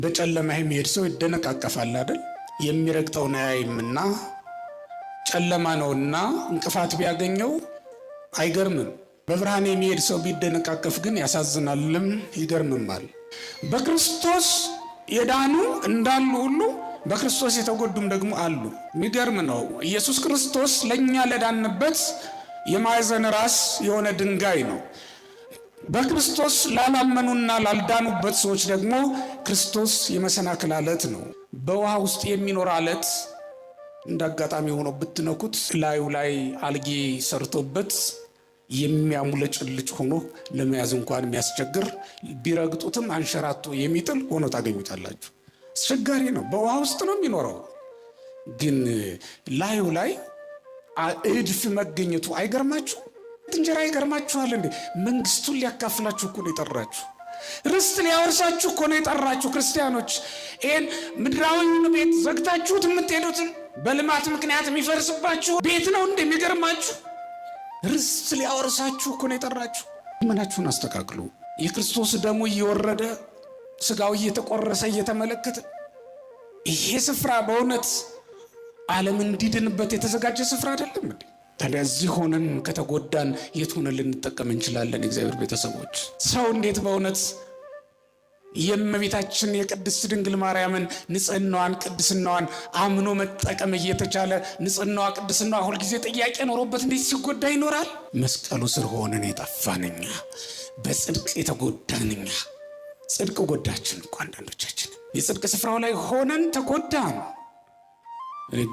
በጨለማ የሚሄድ ሰው ይደነቃቀፋል አይደል? የሚረግጠውን አያይምና ጨለማ ነውና እንቅፋት ቢያገኘው አይገርምም። በብርሃን የሚሄድ ሰው ቢደነቃቀፍ ግን ያሳዝናልም ይገርምማል። በክርስቶስ የዳኑ እንዳሉ ሁሉ በክርስቶስ የተጎዱም ደግሞ አሉ። የሚገርም ነው። ኢየሱስ ክርስቶስ ለእኛ ለዳንበት የማዕዘን ራስ የሆነ ድንጋይ ነው። በክርስቶስ ላላመኑና ላልዳኑበት ሰዎች ደግሞ ክርስቶስ የመሰናክል አለት ነው። በውሃ ውስጥ የሚኖር አለት እንደ አጋጣሚ ሆኖ ብትነኩት ላዩ ላይ አልጌ ሰርቶበት የሚያሙለጭልጭ ሆኖ ለመያዝ እንኳን የሚያስቸግር፣ ቢረግጡትም አንሸራቶ የሚጥል ሆኖ ታገኙታላችሁ። አስቸጋሪ ነው። በውሃ ውስጥ ነው የሚኖረው፣ ግን ላዩ ላይ እድፍ መገኘቱ አይገርማችሁ? እንጀራ ይገርማችኋል እንዴ? መንግስቱን ሊያካፍላችሁ እኮ ነው የጠራችሁ። ርስት ሊያወርሳችሁ እኮ ነው የጠራችሁ። ክርስቲያኖች፣ ይህን ምድራዊውን ቤት ዘግታችሁት የምትሄዱትን በልማት ምክንያት የሚፈርስባችሁ ቤት ነው እንደሚገርማችሁ። ርስት ሊያወርሳችሁ እኮ ነው የጠራችሁ። ምናችሁን አስተካክሉ። የክርስቶስ ደሙ እየወረደ ስጋው እየተቆረሰ እየተመለከተ ይሄ ስፍራ በእውነት ዓለም እንዲድንበት የተዘጋጀ ስፍራ አይደለም እንዴ? ታዲያ እዚህ ሆነን ከተጎዳን የት ሆነን ልንጠቀም እንችላለን? የእግዚአብሔር ቤተሰቦች፣ ሰው እንዴት በእውነት የእመቤታችን የቅድስት ድንግል ማርያምን ንጽህናዋን ቅድስናዋን አምኖ መጠቀም እየተቻለ ንጽህናዋ ቅድስናዋ ሁልጊዜ ጥያቄ ኖሮበት እንዴት ሲጎዳ ይኖራል? መስቀሉ ስር ሆነን የጠፋን እኛ፣ በጽድቅ የተጎዳን እኛ፣ ጽድቅ ጎዳችን እኮ አንዳንዶቻችን የጽድቅ ስፍራው ላይ ሆነን ተጎዳን።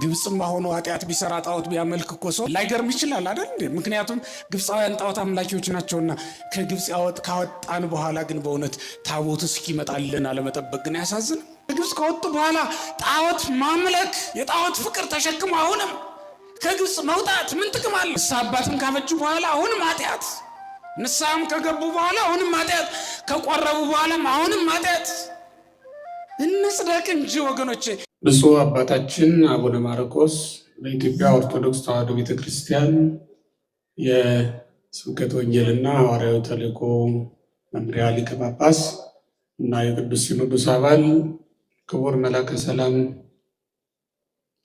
ግብፅም አሁኑ ኃጢአት ቢሰራ ጣዖት ቢያመልክ እኮ ሰው ላይገርም ይችላል አይደል እንዴ? ምክንያቱም ግብፃውያን ጣዖት አምላኪዎች ናቸውና። ከግብፅ ካወጣን በኋላ ግን በእውነት ታቦቱ እስኪመጣልን አለመጠበቅ ግን አያሳዝንም? ከግብፅ ከወጡ በኋላ ጣዖት ማምለክ፣ የጣዖት ፍቅር ተሸክሞ አሁንም ከግብፅ መውጣት ምን ጥቅም አለ? ንስሐ አባትም ካበጁ በኋላ አሁንም ኃጢአት፣ ንስሐም ከገቡ በኋላ አሁንም ኃጢአት፣ ከቆረቡ በኋላም አሁንም ኃጢአት። እንጽደቅ እንጂ ወገኖቼ። ብፁዕ አባታችን አቡነ ማርቆስ በኢትዮጵያ ኦርቶዶክስ ተዋሕዶ ቤተ ክርስቲያን የስብከተ ወንጌልና ሐዋርያዊ ተልእኮ መምሪያ ሊቀ ጳጳስ እና የቅዱስ ሲኖዶስ አባል፣ ክቡር መላከ ሰላም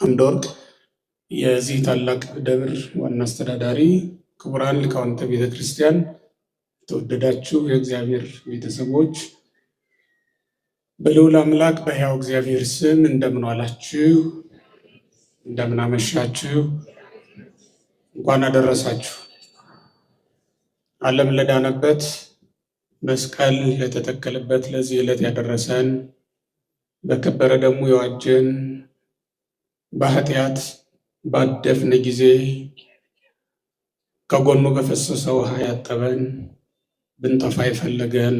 አምደወርቅ የዚህ ታላቅ ደብር ዋና አስተዳዳሪ፣ ክቡራን ሊቃውንተ ቤተ ክርስቲያን፣ የተወደዳችሁ የእግዚአብሔር ቤተሰቦች፣ በልዑል አምላክ በሕያው እግዚአብሔር ስም እንደምን ዋላችሁ? እንደምን አመሻችሁ? እንኳን አደረሳችሁ። ዓለም ለዳነበት፣ መስቀል ለተተከለበት ለዚህ ዕለት ያደረሰን፣ በከበረ ደሙ የዋጀን፣ በኃጢአት ባደፍን ጊዜ ከጎኑ በፈሰሰ ውሃ ያጠበን፣ ብንጠፋ የፈለገን፣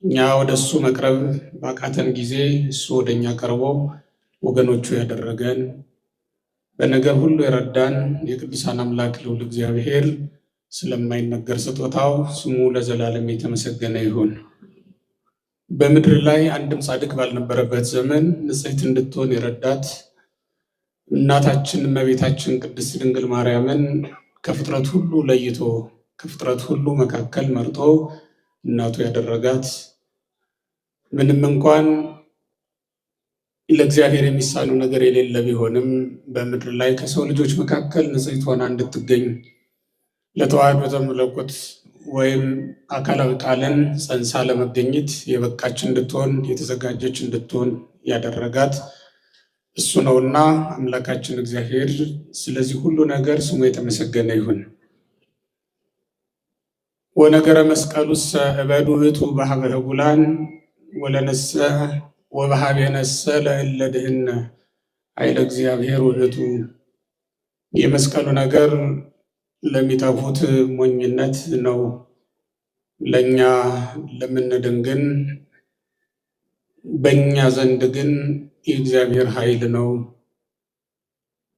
እኛ ወደ እሱ መቅረብ ባቃተን ጊዜ እሱ ወደ እኛ ቀርቦ ወገኖቹ ያደረገን፣ በነገር ሁሉ የረዳን የቅዱሳን አምላክ ልዑል እግዚአብሔር ስለማይነገር ስጦታው ስሙ ለዘላለም የተመሰገነ ይሁን። በምድር ላይ አንድም ጻድቅ ባልነበረበት ዘመን ንጽሕት እንድትሆን የረዳት እናታችን እመቤታችን ቅድስት ድንግል ማርያምን ከፍጥረት ሁሉ ለይቶ፣ ከፍጥረት ሁሉ መካከል መርጦ እናቱ ያደረጋት፣ ምንም እንኳን ለእግዚአብሔር የሚሳነው ነገር የሌለ ቢሆንም በምድር ላይ ከሰው ልጆች መካከል ንጽሕት ሆና እንድትገኝ፣ ለተዋሕዶ መለኮት ወይም አካላዊ ቃልን ጸንሳ ለመገኘት የበቃች እንድትሆን፣ የተዘጋጀች እንድትሆን ያደረጋት እሱ ነውና አምላካችን እግዚአብሔር ስለዚህ ሁሉ ነገር ስሙ የተመሰገነ ይሁን። ወነገረ መስቀሉሰ እበዱ ውእቱ በሀበ ህጉላን ወለነሰ ወበሀቤነሰ ለእለ ድህነ ኃይለ እግዚአብሔር ውእቱ። የመስቀሉ ነገር ለሚጠፉት ሞኝነት ነው፣ ለእኛ ለምንድን ግን፣ በእኛ ዘንድ ግን የእግዚአብሔር ኃይል ነው።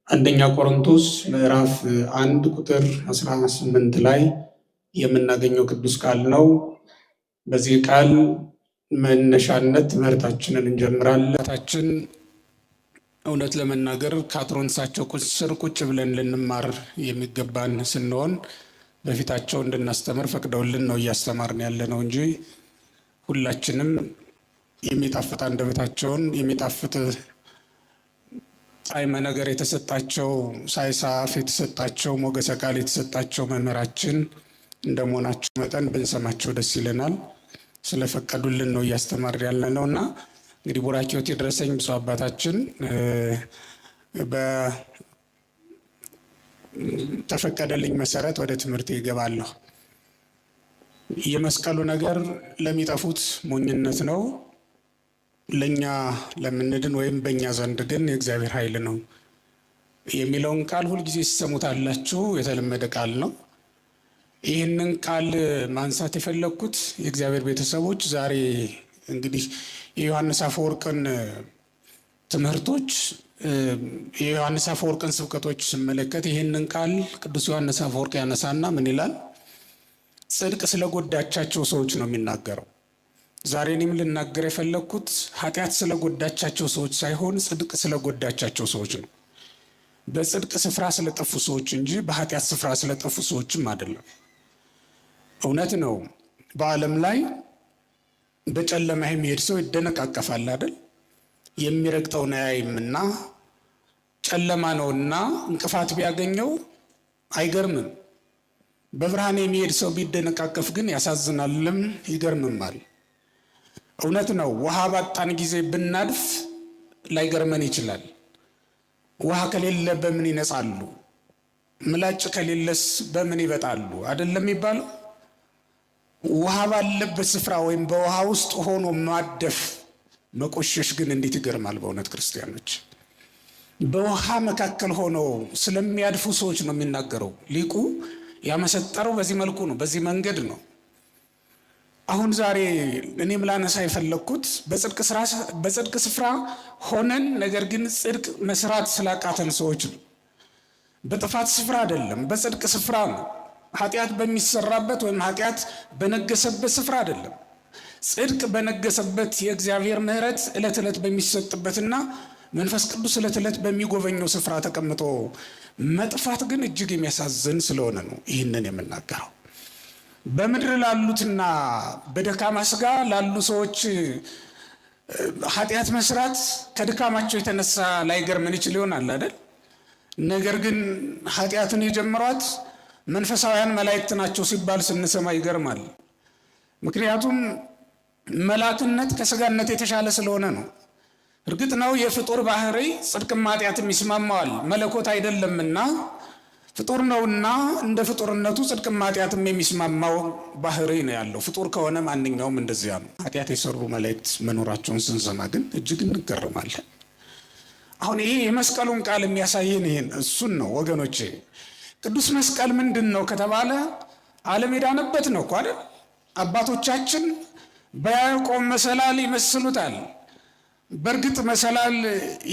አንደኛ ቆሮንቶስ ምዕራፍ 1 ቁጥር 18 ላይ የምናገኘው ቅዱስ ቃል ነው። በዚህ ቃል መነሻነት ትምህርታችንን እንጀምራለን። ታችን እውነት ለመናገር ከአትሮንሳቸው ስር ቁጭ ብለን ልንማር የሚገባን ስንሆን በፊታቸው እንድናስተምር ፈቅደውልን ነው እያስተማርን ያለ ነው እንጂ ሁላችንም የሚጣፍጥ አንደበታቸውን የሚጣፍጥ ጣዕመ ነገር የተሰጣቸው ሳይሳፍ የተሰጣቸው ሞገሰ ቃል የተሰጣቸው መምህራችን እንደመሆናቸው መጠን ብንሰማቸው ደስ ይለናል። ስለፈቀዱልን ነው እያስተማር ያለ ነው እና እንግዲህ ቡራኬዎት የደረሰኝ ብፁዕ አባታችን በተፈቀደልኝ መሰረት ወደ ትምህርት ይገባለሁ። የመስቀሉ ነገር ለሚጠፉት ሞኝነት ነው፣ ለእኛ ለምንድን ወይም በእኛ ዘንድ ግን የእግዚአብሔር ኃይል ነው የሚለውን ቃል ሁልጊዜ ሲሰሙታላችሁ። የተለመደ ቃል ነው። ይህንን ቃል ማንሳት የፈለግኩት የእግዚአብሔር ቤተሰቦች ዛሬ እንግዲህ የዮሐንስ አፈወርቅን ትምህርቶች የዮሐንስ አፈወርቅን ስብከቶች ስመለከት ይህንን ቃል ቅዱስ ዮሐንስ አፈወርቅ ያነሳና ምን ይላል? ጽድቅ ስለጎዳቻቸው ሰዎች ነው የሚናገረው። ዛሬ እኔም ልናገር የፈለግኩት ኃጢአት ስለጎዳቻቸው ሰዎች ሳይሆን ጽድቅ ስለጎዳቻቸው ሰዎች ነው። በጽድቅ ስፍራ ስለጠፉ ሰዎች እንጂ በኃጢአት ስፍራ ስለጠፉ ሰዎችም አይደለም። እውነት ነው። በዓለም ላይ በጨለማ የሚሄድ ሰው ይደነቃቀፋል አይደል? የሚረግጠውን አያይምና ጨለማ ነውና እንቅፋት ቢያገኘው አይገርምም። በብርሃን የሚሄድ ሰው ቢደነቃቀፍ ግን ያሳዝናልም ይገርምማል። እውነት ነው። ውሃ ባጣን ጊዜ ብናድፍ ላይገርመን ይችላል። ውሃ ከሌለ በምን ይነጻሉ? ምላጭ ከሌለስ በምን ይበጣሉ? አይደለም የሚባለው። ውሃ ባለበት ስፍራ ወይም በውሃ ውስጥ ሆኖ ማደፍ መቆሸሽ ግን እንዴት ይገርማል! በእውነት ክርስቲያኖች፣ በውሃ መካከል ሆኖ ስለሚያድፉ ሰዎች ነው የሚናገረው ሊቁ። ያመሰጠረው በዚህ መልኩ ነው፣ በዚህ መንገድ ነው። አሁን ዛሬ እኔም ላነሳ የፈለግኩት በጽድቅ ስፍራ ሆነን ነገር ግን ጽድቅ መስራት ስላቃተን ሰዎች ነው። በጥፋት ስፍራ አይደለም፣ በጽድቅ ስፍራ ነው። ኃጢአት በሚሰራበት ወይም ኃጢአት በነገሰበት ስፍራ አይደለም። ጽድቅ በነገሰበት የእግዚአብሔር ምሕረት ዕለት ዕለት በሚሰጥበትና መንፈስ ቅዱስ ዕለት ዕለት በሚጎበኘው ስፍራ ተቀምጦ መጥፋት ግን እጅግ የሚያሳዝን ስለሆነ ነው ይህንን የምናገረው። በምድር ላሉትና በደካማ ስጋ ላሉ ሰዎች ኃጢአት መስራት ከድካማቸው የተነሳ ላይገርመን ይችል ይሆናል አይደል? ነገር ግን ኃጢአትን የጀመሯት መንፈሳውያን መላእክት ናቸው ሲባል ስንሰማ ይገርማል። ምክንያቱም መላክነት ከስጋነት የተሻለ ስለሆነ ነው። እርግጥ ነው የፍጡር ባህሪ ጽድቅም ኃጢአትም ይስማማዋል፣ መለኮት አይደለምና ፍጡር ነውና እንደ ፍጡርነቱ ጽድቅም ኃጢአትም የሚስማማው ባህሪ ነው ያለው። ፍጡር ከሆነ ማንኛውም እንደዚያ ነው። ኃጢአት የሰሩ መላእክት መኖራቸውን ስንሰማ ግን እጅግ እንገረማለን። አሁን ይሄ የመስቀሉን ቃል የሚያሳየን ይሄን እሱን ነው ወገኖቼ። ቅዱስ መስቀል ምንድን ነው ከተባለ ዓለም የዳነበት ነው እኮ አይደል? አባቶቻችን በያዕቆብ መሰላል ይመስሉታል። በእርግጥ መሰላል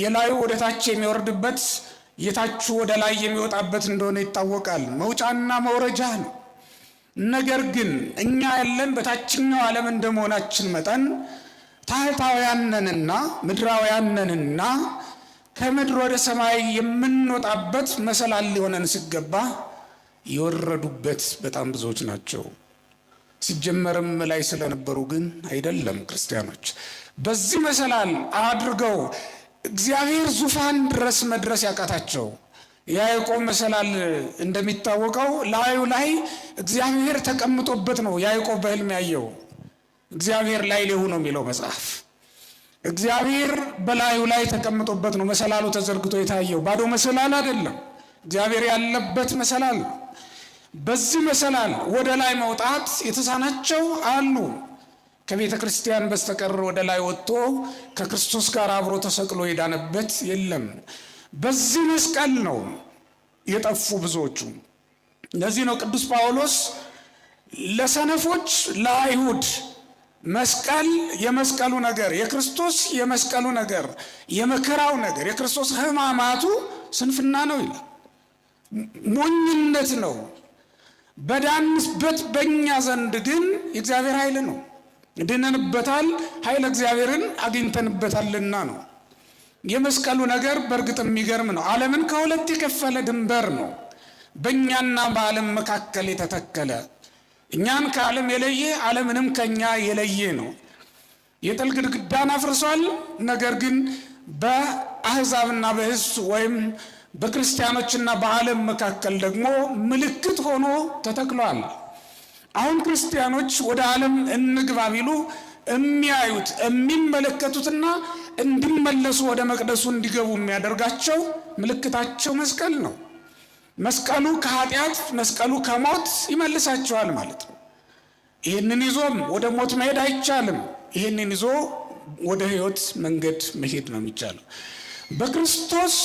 የላዩ ወደ ታች የሚወርድበት የታቹ ወደ ላይ የሚወጣበት እንደሆነ ይታወቃል። መውጫና መውረጃ ነው። ነገር ግን እኛ ያለን በታችኛው ዓለም እንደመሆናችን መጠን ታህታውያን ነንና ምድራውያን ነንና ከምድር ወደ ሰማይ የምንወጣበት መሰላል ሊሆነን ሲገባ የወረዱበት በጣም ብዙዎች ናቸው። ሲጀመርም ላይ ስለነበሩ ግን አይደለም። ክርስቲያኖች በዚህ መሰላል አድርገው እግዚአብሔር ዙፋን ድረስ መድረስ ያቃታቸው የያዕቆብ መሰላል እንደሚታወቀው ላዩ ላይ እግዚአብሔር ተቀምጦበት ነው ያዕቆብ በሕልም ያየው። እግዚአብሔር ላይ ሌሁ ነው የሚለው መጽሐፍ። እግዚአብሔር በላዩ ላይ ተቀምጦበት ነው መሰላሉ ተዘርግቶ የታየው። ባዶ መሰላል አይደለም፣ እግዚአብሔር ያለበት መሰላል ነው። በዚህ መሰላል ወደ ላይ መውጣት የተሳናቸው አሉ። ከቤተ ክርስቲያን በስተቀር ወደ ላይ ወጥቶ ከክርስቶስ ጋር አብሮ ተሰቅሎ የዳነበት የለም። በዚህ መስቀል ነው የጠፉ ብዙዎቹ። ለዚህ ነው ቅዱስ ጳውሎስ ለሰነፎች ለአይሁድ መስቀል የመስቀሉ ነገር የክርስቶስ የመስቀሉ ነገር የመከራው ነገር የክርስቶስ ሕማማቱ ስንፍና ነው ይላል፣ ሞኝነት ነው። በዳንስበት በእኛ ዘንድ ግን የእግዚአብሔር ኃይል ነው። ድነንበታል፣ ኃይለ እግዚአብሔርን አግኝተንበታልና ነው። የመስቀሉ ነገር በእርግጥ የሚገርም ነው። ዓለምን ከሁለት የከፈለ ድንበር ነው። በእኛና በዓለም መካከል የተተከለ እኛን ከዓለም የለየ ዓለምንም ከኛ የለየ ነው። የጥል ግድግዳን አፍርሷል። ነገር ግን በአሕዛብና በሕዝብ ወይም በክርስቲያኖችና በዓለም መካከል ደግሞ ምልክት ሆኖ ተተክሏል። አሁን ክርስቲያኖች ወደ ዓለም እንግባ ቢሉ የሚያዩት የሚመለከቱትና እንዲመለሱ ወደ መቅደሱ እንዲገቡ የሚያደርጋቸው ምልክታቸው መስቀል ነው። መስቀሉ ከኃጢአት፣ መስቀሉ ከሞት ይመልሳቸዋል ማለት ነው። ይህንን ይዞም ወደ ሞት መሄድ አይቻልም። ይህንን ይዞ ወደ ሕይወት መንገድ መሄድ ነው የሚቻለው። በክርስቶስ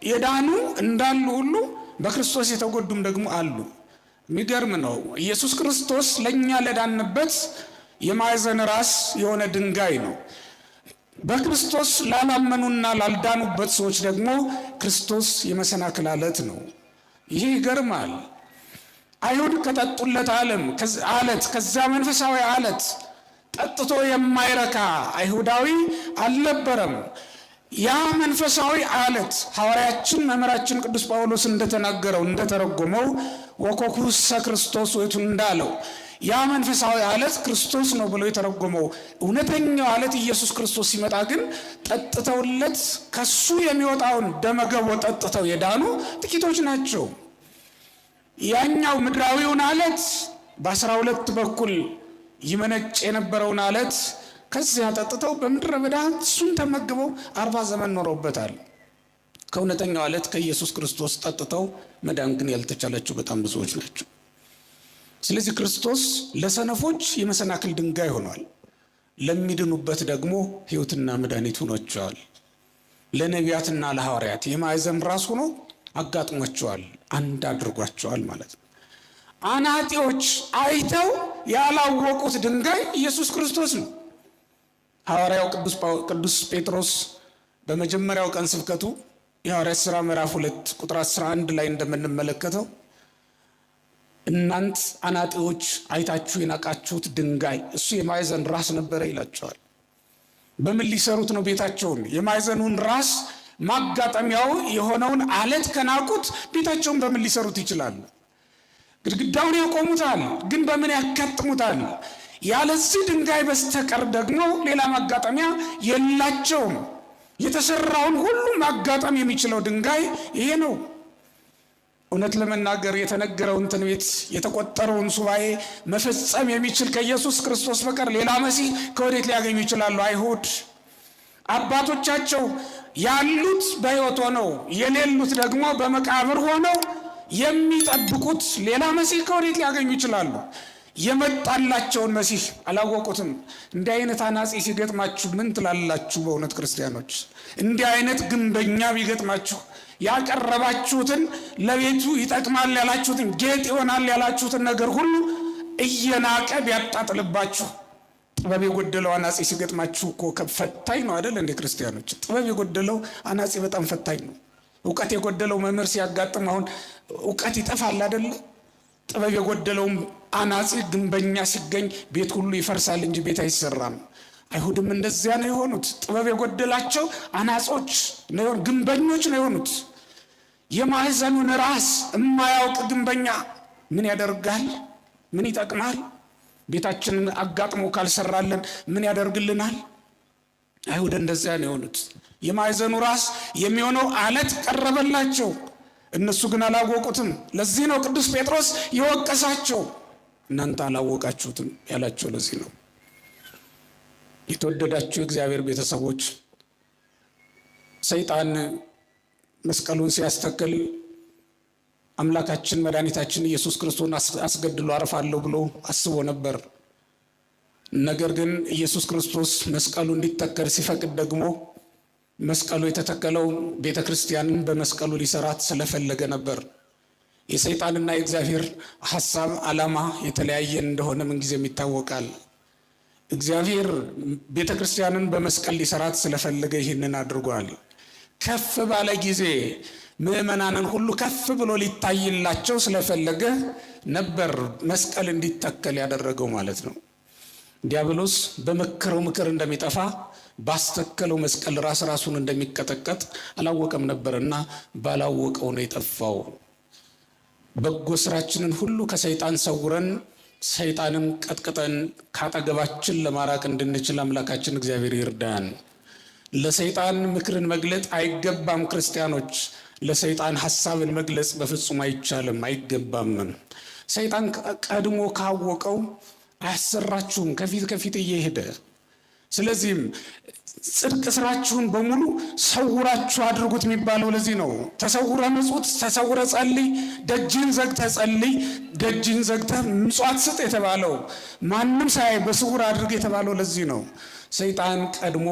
የዳኑ እንዳሉ ሁሉ በክርስቶስ የተጎዱም ደግሞ አሉ። የሚገርም ነው። ኢየሱስ ክርስቶስ ለእኛ ለዳንበት የማዕዘን ራስ የሆነ ድንጋይ ነው። በክርስቶስ ላላመኑና ላልዳኑበት ሰዎች ደግሞ ክርስቶስ የመሰናክል አለት ነው። ይህ ይገርማል። አይሁድ ከጠጡለት ዓለም አለት ከዚያ መንፈሳዊ አለት ጠጥቶ የማይረካ አይሁዳዊ አልነበረም። ያ መንፈሳዊ አለት ሐዋርያችን መምህራችን ቅዱስ ጳውሎስ እንደተናገረው እንደተረጎመው ወኮኩሰ ክርስቶስ ውእቱ እንዳለው ያ መንፈሳዊ አለት ክርስቶስ ነው ብሎ የተረጎመው እውነተኛው አለት ኢየሱስ ክርስቶስ ሲመጣ ግን ጠጥተውለት ከሱ የሚወጣውን ደመገቦ ጠጥተው የዳኑ ጥቂቶች ናቸው። ያኛው ምድራዊውን አለት በ12 በኩል ይመነጭ የነበረውን አለት ከዚያ ጠጥተው በምድረ በዳ እሱን ተመግበው 40 ዘመን ኖረውበታል። ከእውነተኛው አለት ከኢየሱስ ክርስቶስ ጠጥተው መዳን ግን ያልተቻላቸው በጣም ብዙዎች ናቸው። ስለዚህ ክርስቶስ ለሰነፎች የመሰናክል ድንጋይ ሆኗል። ለሚድኑበት ደግሞ ሕይወትና መድኃኒት ሆኗቸዋል። ለነቢያትና ለሐዋርያት የማዕዘን ራስ ሆኖ አጋጥሟቸዋል፣ አንድ አድርጓቸዋል ማለት ነው። አናጢዎች አይተው ያላወቁት ድንጋይ ኢየሱስ ክርስቶስ ነው። ሐዋርያው ቅዱስ ጴጥሮስ በመጀመሪያው ቀን ስብከቱ የሐዋርያት ሥራ ምዕራፍ 2 ቁጥር 11 ላይ እንደምንመለከተው እናንት አናጢዎች አይታችሁ የናቃችሁት ድንጋይ እሱ የማዕዘን ራስ ነበረ ይላቸዋል። በምን ሊሰሩት ነው ቤታቸውን? የማዕዘኑን ራስ ማጋጠሚያው የሆነውን አለት ከናቁት ቤታቸውን በምን ሊሰሩት ይችላሉ? ግድግዳውን ያቆሙታል፣ ግን በምን ያጋጥሙታል? ያለዚህ ድንጋይ በስተቀር ደግሞ ሌላ ማጋጠሚያ የላቸውም። የተሰራውን ሁሉ ማጋጠም የሚችለው ድንጋይ ይሄ ነው። እውነት ለመናገር የተነገረውን ትንቢት የተቆጠረውን ሱባኤ መፈጸም የሚችል ከኢየሱስ ክርስቶስ በቀር ሌላ መሲህ ከወዴት ሊያገኙ ይችላሉ? አይሁድ አባቶቻቸው ያሉት በሕይወት ሆነው የሌሉት ደግሞ በመቃብር ሆነው የሚጠብቁት ሌላ መሲህ ከወዴት ሊያገኙ ይችላሉ? የመጣላቸውን መሲህ አላወቁትም። እንዲህ አይነት አናጺ ሲገጥማችሁ ምን ትላላችሁ? በእውነት ክርስቲያኖች፣ እንዲህ አይነት ግንበኛ ቢገጥማችሁ ያቀረባችሁትን ለቤቱ ይጠቅማል ያላችሁትን ጌጥ ይሆናል ያላችሁትን ነገር ሁሉ እየናቀ ቢያጣጥልባችሁ፣ ጥበብ የጎደለው አናጺ ሲገጥማችሁ እኮ ፈታኝ ነው አይደል? እንደ ክርስቲያኖች ጥበብ የጎደለው አናጺ በጣም ፈታኝ ነው። እውቀት የጎደለው መምህር ሲያጋጥም አሁን እውቀት ይጠፋል አይደለ? ጥበብ የጎደለውም አናጺ ግንበኛ ሲገኝ ቤት ሁሉ ይፈርሳል እንጂ ቤት አይሰራም። አይሁድም እንደዚያ ነው የሆኑት። ጥበብ የጎደላቸው አናጾች ነው፣ ግንበኞች ነው የሆኑት። የማዕዘኑን ራስ የማያውቅ ግንበኛ ምን ያደርጋል? ምን ይጠቅማል? ቤታችንን አጋጥሞ ካልሰራለን ምን ያደርግልናል? አይሁድ እንደዚያ ነው የሆኑት። የማዕዘኑ ራስ የሚሆነው አለት ቀረበላቸው፣ እነሱ ግን አላወቁትም። ለዚህ ነው ቅዱስ ጴጥሮስ የወቀሳቸው። እናንተ አላወቃችሁትም ያላቸው ለዚህ ነው። የተወደዳችሁ የእግዚአብሔር ቤተሰቦች፣ ሰይጣን መስቀሉን ሲያስተክል አምላካችን መድኃኒታችን ኢየሱስ ክርስቶስን አስገድሎ አርፋለሁ ብሎ አስቦ ነበር። ነገር ግን ኢየሱስ ክርስቶስ መስቀሉ እንዲተከል ሲፈቅድ ደግሞ መስቀሉ የተተከለው ቤተ ክርስቲያንን በመስቀሉ ሊሰራት ስለፈለገ ነበር። የሰይጣንና የእግዚአብሔር ሐሳብ ዓላማ የተለያየ እንደሆነ ምንጊዜም ይታወቃል። እግዚአብሔር ቤተ ክርስቲያንን በመስቀል ሊሰራት ስለፈለገ ይህንን አድርጓል። ከፍ ባለ ጊዜ ምዕመናንን ሁሉ ከፍ ብሎ ሊታይላቸው ስለፈለገ ነበር መስቀል እንዲተከል ያደረገው ማለት ነው። ዲያብሎስ በመከረው ምክር እንደሚጠፋ ባስተከለው መስቀል ራስ ራሱን እንደሚቀጠቀጥ አላወቀም ነበርና ባላወቀው ነው የጠፋው። በጎ ስራችንን ሁሉ ከሰይጣን ሰውረን ሰይጣንን ቀጥቅጠን ካጠገባችን ለማራቅ እንድንችል አምላካችን እግዚአብሔር ይርዳን። ለሰይጣን ምክርን መግለጥ አይገባም። ክርስቲያኖች ለሰይጣን ሐሳብን መግለጽ በፍጹም አይቻልም፣ አይገባምም። ሰይጣን ቀድሞ ካወቀው አያሰራችሁም፣ ከፊት ከፊት እየሄደ። ስለዚህም ጽድቅ ስራችሁን በሙሉ ሰውራችሁ አድርጉት የሚባለው ለዚህ ነው። ተሰውረ ምጽውት፣ ተሰውረ ጸልይ፣ ደጅን ዘግተህ ጸልይ፣ ደጅን ዘግተህ ምጽዋት ስጥ የተባለው፣ ማንም ሳያይ በስውር አድርግ የተባለው ለዚህ ነው። ሰይጣን ቀድሞ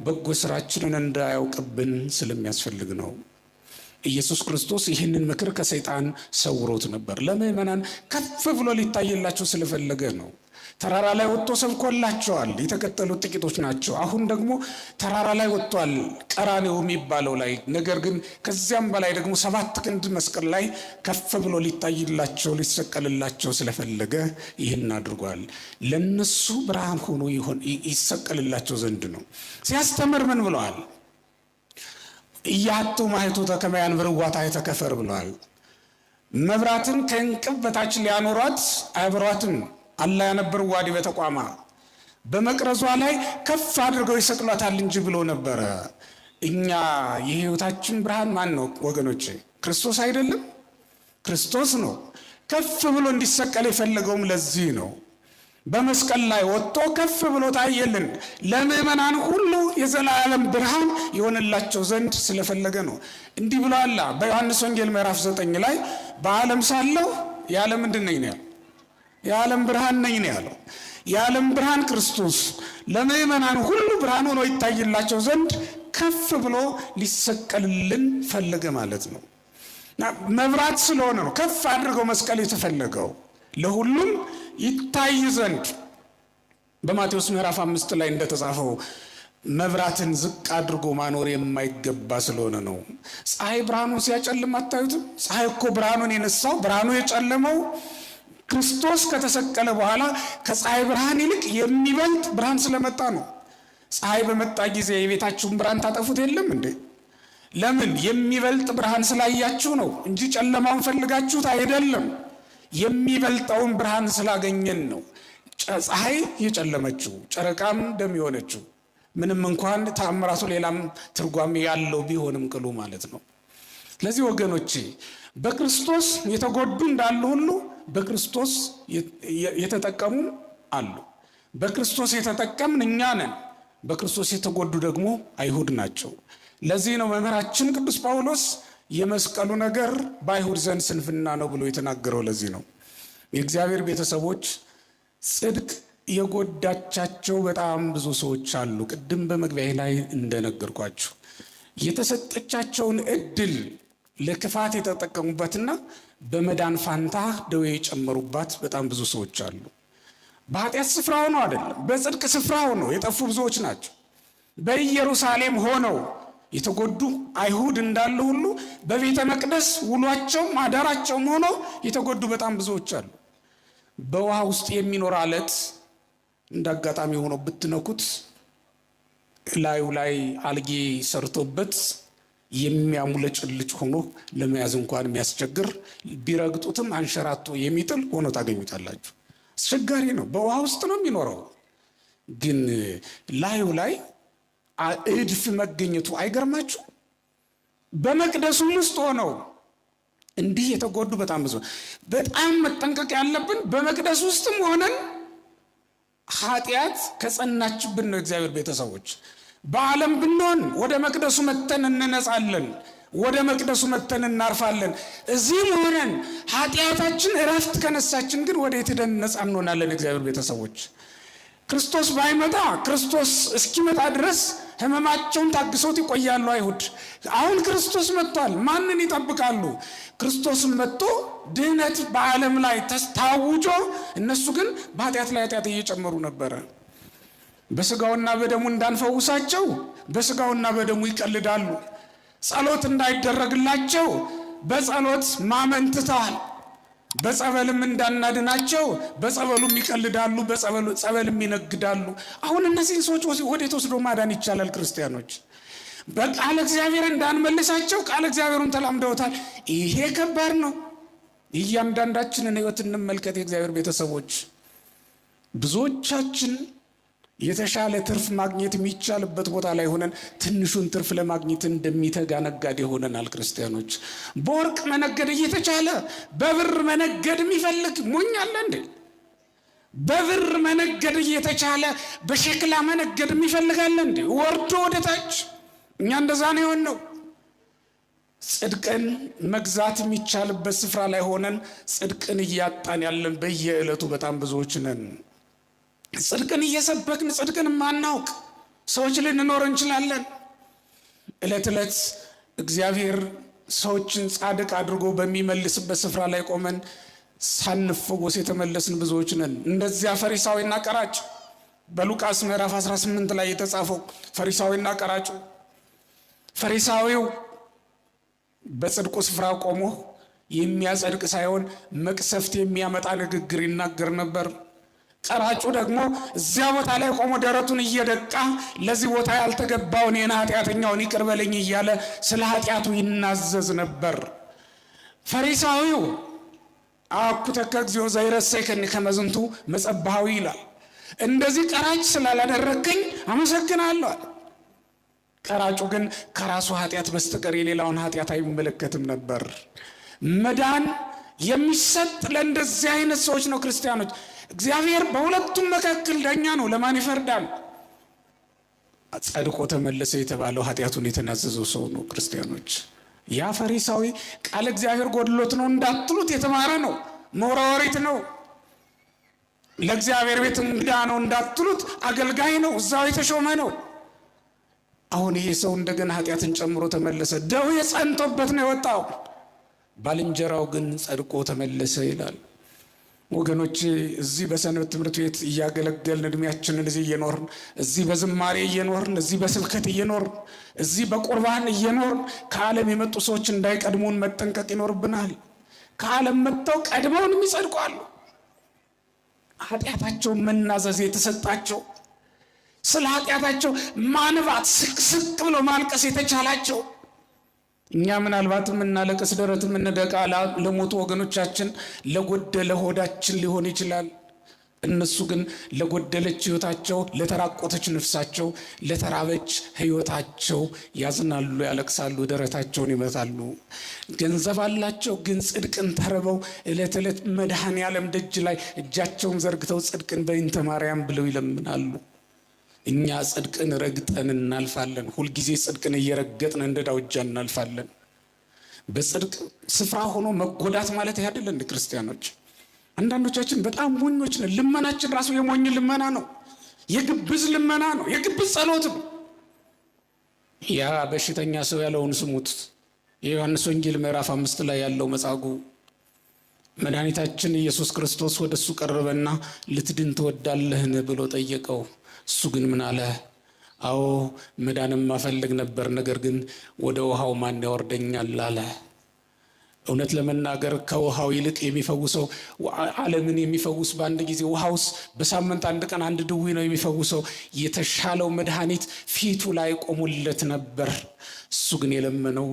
በጎ ስራችንን እንዳያውቅብን ስለሚያስፈልግ ነው። ኢየሱስ ክርስቶስ ይህንን ምክር ከሰይጣን ሰውሮት ነበር። ለምዕመናን ከፍ ብሎ ሊታይላቸው ስለፈለገ ነው። ተራራ ላይ ወጥቶ ሰብኮላቸዋል። የተከተሉት ጥቂቶች ናቸው። አሁን ደግሞ ተራራ ላይ ወጥቷል፣ ቀራኔው የሚባለው ላይ። ነገር ግን ከዚያም በላይ ደግሞ 7 ክንድ መስቀል ላይ ከፍ ብሎ ሊታይላቸው ሊሰቀልላቸው ስለፈለገ ይህን አድርጓል። ለነሱ ብርሃን ሆኖ ይሰቀልላቸው ዘንድ ነው። ሲያስተምር ምን ብለዋል? ኢያቱ ማኅቶተ ከመ ያንብርዋ ታሕተ ከፈር ብለዋል። መብራትን ከእንቅብ በታች ሊያኖሯት አያበሯትም። አላ ያነብርዋ ዲበ ተቋማ፣ በመቅረዟ ላይ ከፍ አድርገው ይሰቅሏታል እንጂ ብሎ ነበረ። እኛ የሕይወታችን ብርሃን ማን ነው ወገኖቼ? ክርስቶስ አይደለም? ክርስቶስ ነው። ከፍ ብሎ እንዲሰቀል የፈለገውም ለዚህ ነው። በመስቀል ላይ ወጥቶ ከፍ ብሎ ታየልን። ለምዕመናን ሁሉ የዘላለም ብርሃን የሆነላቸው ዘንድ ስለፈለገ ነው። እንዲህ ብሏላ በዮሐንስ ወንጌል ምዕራፍ 9 ላይ፣ በዓለም ሳለሁ የዓለም ምንድን ነኝ ነው ያለው? የዓለም ብርሃን ነኝ ነው ያለው። የዓለም ብርሃን ክርስቶስ ለምዕመናን ሁሉ ብርሃን ሆኖ ይታይላቸው ዘንድ ከፍ ብሎ ሊሰቀልልን ፈለገ ማለት ነው። መብራት ስለሆነ ነው ከፍ አድርገው መስቀል የተፈለገው፣ ለሁሉም ይታይ ዘንድ። በማቴዎስ ምዕራፍ 5 ላይ እንደተጻፈው መብራትን ዝቅ አድርጎ ማኖር የማይገባ ስለሆነ ነው። ፀሐይ ብርሃኑን ሲያጨልም አታዩትም? ፀሐይ እኮ ብርሃኑን የነሳው፣ ብርሃኑ የጨለመው ክርስቶስ ከተሰቀለ በኋላ ከፀሐይ ብርሃን ይልቅ የሚበልጥ ብርሃን ስለመጣ ነው። ፀሐይ በመጣ ጊዜ የቤታችሁን ብርሃን ታጠፉት የለም እንዴ? ለምን? የሚበልጥ ብርሃን ስላያችሁ ነው እንጂ ጨለማውን ፈልጋችሁት አይደለም። የሚበልጠውን ብርሃን ስላገኘን ነው ፀሐይ የጨለመችው፣ ጨረቃም ደም የሆነችው። ምንም እንኳን ተአምራቱ ሌላም ትርጓሜ ያለው ቢሆንም ቅሉ ማለት ነው። ስለዚህ ወገኖቼ፣ በክርስቶስ የተጎዱ እንዳሉ ሁሉ በክርስቶስ የተጠቀሙ አሉ። በክርስቶስ የተጠቀምን እኛ ነን። በክርስቶስ የተጎዱ ደግሞ አይሁድ ናቸው። ለዚህ ነው መምህራችን ቅዱስ ጳውሎስ የመስቀሉ ነገር በአይሁድ ዘንድ ስንፍና ነው ብሎ የተናገረው። ለዚህ ነው። የእግዚአብሔር ቤተሰቦች፣ ጽድቅ የጎዳቻቸው በጣም ብዙ ሰዎች አሉ። ቅድም በመግቢያ ላይ እንደነገርኳችሁ የተሰጠቻቸውን እድል ለክፋት የተጠቀሙበትና በመዳን ፋንታ ደዌ የጨመሩባት በጣም ብዙ ሰዎች አሉ። በኃጢአት ስፍራ ሆነው አይደለም፣ በጽድቅ ስፍራ ሆነው የጠፉ ብዙዎች ናቸው። በኢየሩሳሌም ሆነው የተጎዱ አይሁድ እንዳሉ ሁሉ በቤተ መቅደስ ውሏቸውም አዳራቸውም ሆኖ የተጎዱ በጣም ብዙዎች አሉ። በውሃ ውስጥ የሚኖር አለት እንደ አጋጣሚ ሆኖ ብትነኩት ላዩ ላይ አልጌ ሰርቶበት የሚያሙለጭልጭ ሆኖ ለመያዝ እንኳን የሚያስቸግር፣ ቢረግጡትም አንሸራቶ የሚጥል ሆኖ ታገኙታላችሁ። አስቸጋሪ ነው። በውሃ ውስጥ ነው የሚኖረው። ግን ላዩ ላይ እድፍ መገኘቱ አይገርማችሁ? በመቅደሱም ውስጥ ሆነው እንዲህ የተጎዱ በጣም ብዙ። በጣም መጠንቀቅ ያለብን በመቅደስ ውስጥም ሆነን ኃጢአት ከጸናችብን ነው። እግዚአብሔር ቤተሰቦች፣ በዓለም ብንሆን ወደ መቅደሱ መተን እንነጻለን፣ ወደ መቅደሱ መተን እናርፋለን። እዚህም ሆነን ኃጢአታችን እረፍት ከነሳችን ግን ወደ የት ሄደን ነጻ እንሆናለን? እግዚአብሔር ቤተሰቦች፣ ክርስቶስ ባይመጣ፣ ክርስቶስ እስኪመጣ ድረስ ህመማቸውን ታግሰውት ይቆያሉ አይሁድ። አሁን ክርስቶስ መጥቷል። ማንን ይጠብቃሉ? ክርስቶስም መጥቶ ድህነት በዓለም ላይ ታውጆ፣ እነሱ ግን በኃጢአት ላይ ኃጢአት እየጨመሩ ነበረ። በስጋውና በደሙ እንዳንፈውሳቸው በስጋውና በደሙ ይቀልዳሉ። ጸሎት እንዳይደረግላቸው በጸሎት ማመን ትተዋል። በጸበልም እንዳናድናቸው በጸበሉም ይቀልዳሉ፣ በጸበልም ይነግዳሉ። አሁን እነዚህን ሰዎች ወዴት ወስዶ ማዳን ይቻላል? ክርስቲያኖች፣ በቃለ እግዚአብሔር እንዳንመልሳቸው ቃለ እግዚአብሔሩን ተላምደውታል። ይሄ ከባድ ነው። እያንዳንዳችንን ሕይወት እንመልከት። የእግዚአብሔር ቤተሰቦች፣ ብዙዎቻችን የተሻለ ትርፍ ማግኘት የሚቻልበት ቦታ ላይ ሆነን ትንሹን ትርፍ ለማግኘት እንደሚተጋ ነጋዴ ሆነናል። ክርስቲያኖች በወርቅ መነገድ እየተቻለ በብር መነገድ የሚፈልግ ሞኝ አለ እንዴ? በብር መነገድ እየተቻለ በሸክላ መነገድ የሚፈልግ አለ እንዴ? ወርዶ ወደ ታች። እኛ እንደዛ ነው የሆነው። ጽድቅን መግዛት የሚቻልበት ስፍራ ላይ ሆነን ጽድቅን እያጣን ያለን በየዕለቱ በጣም ብዙዎች ነን። ጽድቅን እየሰበክን ጽድቅን ማናውቅ ሰዎች ልንኖር እንችላለን። ዕለት ዕለት እግዚአብሔር ሰዎችን ጻድቅ አድርጎ በሚመልስበት ስፍራ ላይ ቆመን ሳንፈወስ የተመለስን ብዙዎች ነን። እንደዚያ ፈሪሳዊና ቀራጭ በሉቃስ ምዕራፍ 18 ላይ የተጻፈው ፈሪሳዊና ቀራጩ፣ ፈሪሳዊው በጽድቁ ስፍራ ቆሞ የሚያጸድቅ ሳይሆን መቅሰፍት የሚያመጣ ንግግር ይናገር ነበር። ቀራጩ ደግሞ እዚያ ቦታ ላይ ቆሞ ደረቱን እየደቃ ለዚህ ቦታ ያልተገባውን የኔ ኃጢአተኛውን ይቅር በለኝ እያለ ስለ ኃጢአቱ ይናዘዝ ነበር። ፈሪሳዊው አኩተከ እግዚኦ ዘይረሰይከኒ ከመ ዝንቱ መጸባሃዊ ይላል። እንደዚህ ቀራጭ ስላላደረግከኝ አመሰግናለሁ አለ። ቀራጩ ግን ከራሱ ኃጢአት በስተቀር የሌላውን ኃጢአት አይመለከትም ነበር። መዳን የሚሰጥ ለእንደዚህ አይነት ሰዎች ነው። ክርስቲያኖች፣ እግዚአብሔር በሁለቱም መካከል ዳኛ ነው። ለማን ይፈርዳል? ጸድቆ ተመለሰ የተባለው ኃጢአቱን የተናዘዘው ሰው ነው። ክርስቲያኖች፣ ያ ፈሪሳዊ ቃል እግዚአብሔር ጎድሎት ነው እንዳትሉት የተማረ ነው፣ ምሁረ ኦሪት ነው። ለእግዚአብሔር ቤት እንግዳ ነው እንዳትሉት አገልጋይ ነው፣ እዛው የተሾመ ነው። አሁን ይሄ ሰው እንደገና ኃጢአትን ጨምሮ ተመለሰ። ደዌ ጸንቶበት ነው የወጣው። ባልንጀራው ግን ጸድቆ ተመለሰ ይላል። ወገኖች፣ እዚህ በሰንበት ትምህርት ቤት እያገለገልን እድሜያችንን እዚህ እየኖርን፣ እዚህ በዝማሬ እየኖርን፣ እዚህ በስብከት እየኖርን፣ እዚህ በቁርባን እየኖርን ከዓለም የመጡ ሰዎች እንዳይቀድሙን መጠንቀቅ ይኖርብናል። ከዓለም መጥተው ቀድመውን የሚጸድቁ አሉ። ኃጢአታቸውን መናዘዝ የተሰጣቸው፣ ስለ ኃጢአታቸው ማንባት ስቅስቅ ብሎ ማልቀስ የተቻላቸው። እኛ ምናልባት የምናለቅስ ደረት የምንደቃ ለሞቱ ወገኖቻችን ለጎደለ ሆዳችን ሊሆን ይችላል። እነሱ ግን ለጎደለች ሕይወታቸው፣ ለተራቆተች ነፍሳቸው፣ ለተራበች ሕይወታቸው ያዝናሉ፣ ያለቅሳሉ፣ ደረታቸውን ይመታሉ። ገንዘብ አላቸው፣ ግን ጽድቅን ተርበው ዕለት ዕለት መድኃኔ ዓለም ደጅ ላይ እጃቸውን ዘርግተው ጽድቅን በይንተ ማርያም ብለው ይለምናሉ። እኛ ጽድቅን ረግጠን እናልፋለን። ሁልጊዜ ጽድቅን እየረገጥን እንደ ዳውጃ እናልፋለን። በጽድቅ ስፍራ ሆኖ መጎዳት ማለት ይህ አይደል እንደ ክርስቲያኖች? አንዳንዶቻችን በጣም ሞኞች ነን። ልመናችን ራሱ የሞኝ ልመና ነው። የግብዝ ልመና ነው። የግብዝ ጸሎት ነው። ያ በሽተኛ ሰው ያለውን ስሙት። የዮሐንስ ወንጌል ምዕራፍ 5 ላይ ያለው መጻጉዕ፣ መድኃኒታችን ኢየሱስ ክርስቶስ ወደ እሱ ቀረበና ልትድን ትወዳለህን ብሎ ጠየቀው። እሱ ግን ምን አለ? አዎ፣ መዳንም ማፈልግ ነበር፣ ነገር ግን ወደ ውሃው ማን ያወርደኛል አለ። እውነት ለመናገር ከውሃው ይልቅ የሚፈውሰው ዓለምን የሚፈውስ በአንድ ጊዜ ውሃውስ በሳምንት አንድ ቀን አንድ ድዊ ነው የሚፈውሰው። የተሻለው መድኃኒት ፊቱ ላይ ቆሞለት ነበር። እሱ ግን የለመነው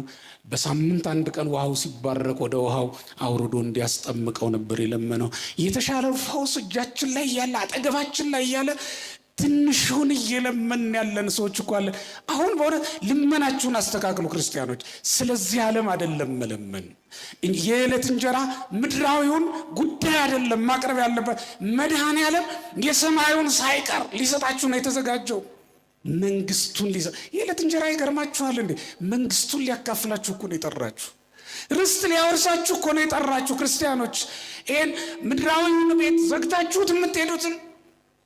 በሳምንት አንድ ቀን ውሃው ሲባረክ ወደ ውሃው አውርዶ እንዲያስጠምቀው ነበር የለመነው። የተሻለው ፈውስ እጃችን ላይ እያለ፣ አጠገባችን ላይ እያለ ትንሹን እየለመን ያለን ሰዎች እኮ አለን። አሁን በእውነት ልመናችሁን አስተካክሉ ክርስቲያኖች። ስለዚህ ዓለም አይደለም መለመን። የዕለት እንጀራ ምድራዊውን ጉዳይ አይደለም ማቅረብ ያለበት። መድኃኔ ዓለም የሰማዩን ሳይቀር ሊሰጣችሁ ነው የተዘጋጀው። መንግስቱን ሊሰ የዕለት እንጀራ ይገርማችኋል እንዴ? መንግስቱን ሊያካፍላችሁ እኮ ነው የጠራችሁ። ርስት ሊያወርሳችሁ እኮ ነው የጠራችሁ ክርስቲያኖች። ይህን ምድራዊውን ቤት ዘግታችሁት የምትሄዱትን፣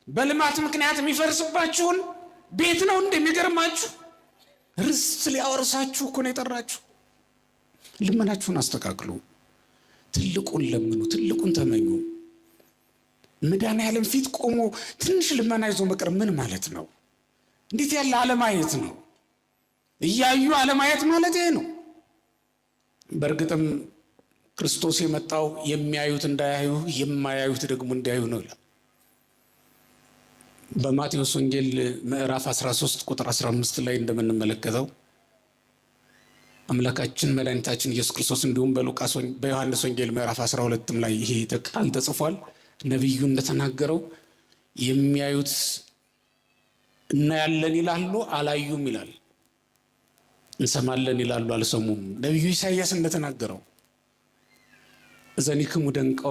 በልማት ምክንያት የሚፈርስባችሁን ቤት ነው እንደሚገርማችሁ። ርስት ሊያወርሳችሁ እኮ ነው የጠራችሁ። ልመናችሁን አስተካክሉ። ትልቁን ለምኑ፣ ትልቁን ተመኙ። መድኃኔዓለም ፊት ቆሞ ትንሽ ልመና ይዞ መቅረብ ምን ማለት ነው? እንዴት ያለ አለማየት ነው? እያዩ አለማየት ማለት ይሄ ነው። በእርግጥም ክርስቶስ የመጣው የሚያዩት እንዳያዩ የማያዩት ደግሞ እንዲያዩ ነው ይላል። በማቴዎስ ወንጌል ምዕራፍ 13 ቁጥር 15 ላይ እንደምንመለከተው አምላካችን መድኃኒታችን ኢየሱስ ክርስቶስ እንዲሁም በሉቃስ በዮሐንስ ወንጌል ምዕራፍ 12 ላይ ይሄ ቃል ተጽፏል። ነቢዩ እንደተናገረው የሚያዩት እናያለን ይላሉ፣ አላዩም ይላል። እንሰማለን ይላሉ፣ አልሰሙም። ነቢዩ ኢሳይያስ እንደተናገረው እዘኒክሙ ደንቆ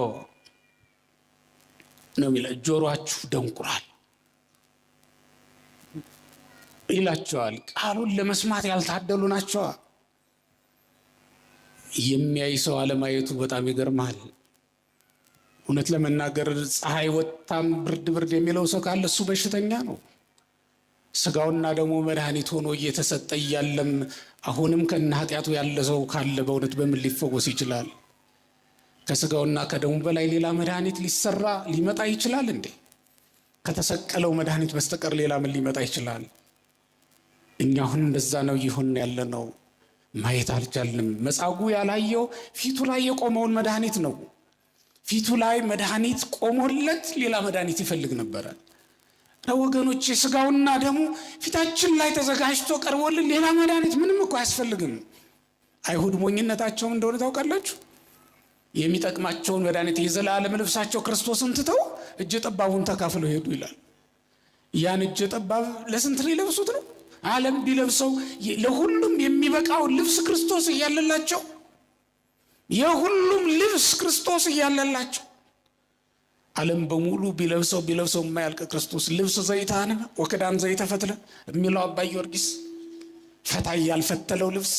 ነው የሚለው፣ ጆሮአችሁ ደንቁሯል ይላቸዋል። ቃሉን ለመስማት ያልታደሉ ናቸዋ። የሚያይ ሰው አለማየቱ በጣም ይገርማል። እውነት ለመናገር ፀሐይ ወጥታም ብርድ ብርድ የሚለው ሰው ካለ እሱ በሽተኛ ነው። ስጋውና ደግሞ መድኃኒት ሆኖ እየተሰጠ እያለም አሁንም ከነ ኃጢአቱ ያለ ሰው ካለ በእውነት በምን ሊፈወስ ይችላል? ከስጋውና ከደሙ በላይ ሌላ መድኃኒት ሊሰራ ሊመጣ ይችላል እንዴ? ከተሰቀለው መድኃኒት በስተቀር ሌላ ምን ሊመጣ ይችላል? እኛ አሁን እንደዛ ነው እየሆን ያለ ነው። ማየት አልቻልንም። መጻጉዕ ያላየው ፊቱ ላይ የቆመውን መድኃኒት ነው። ፊቱ ላይ መድኃኒት ቆሞለት ሌላ መድኃኒት ይፈልግ ነበረ። ወገኖች ስጋውና ደሙ ፊታችን ላይ ተዘጋጅቶ ቀርቦልን ሌላ መድኃኒት ምንም እኮ አያስፈልግም። አይሁድ ሞኝነታቸውም እንደሆነ ታውቃላችሁ። የሚጠቅማቸውን መድኃኒት የዘላለም ልብሳቸው ክርስቶስን ትተው እጀ ጠባቡን ተካፍለው ሄዱ ይላል። ያን እጀ ጠባብ ለስንት ሊለብሱት ነው? ዓለም ቢለብሰው ለሁሉም የሚበቃው ልብስ ክርስቶስ እያለላቸው፣ የሁሉም ልብስ ክርስቶስ እያለላቸው ዓለም በሙሉ ቢለብሰው ቢለብሰው የማያልቅ ክርስቶስ ልብስ ዘይታነ ወክዳን ዘይተፈትለ የሚለው አባ ጊዮርጊስ ፈታይ ያልፈተለው ልብስ፣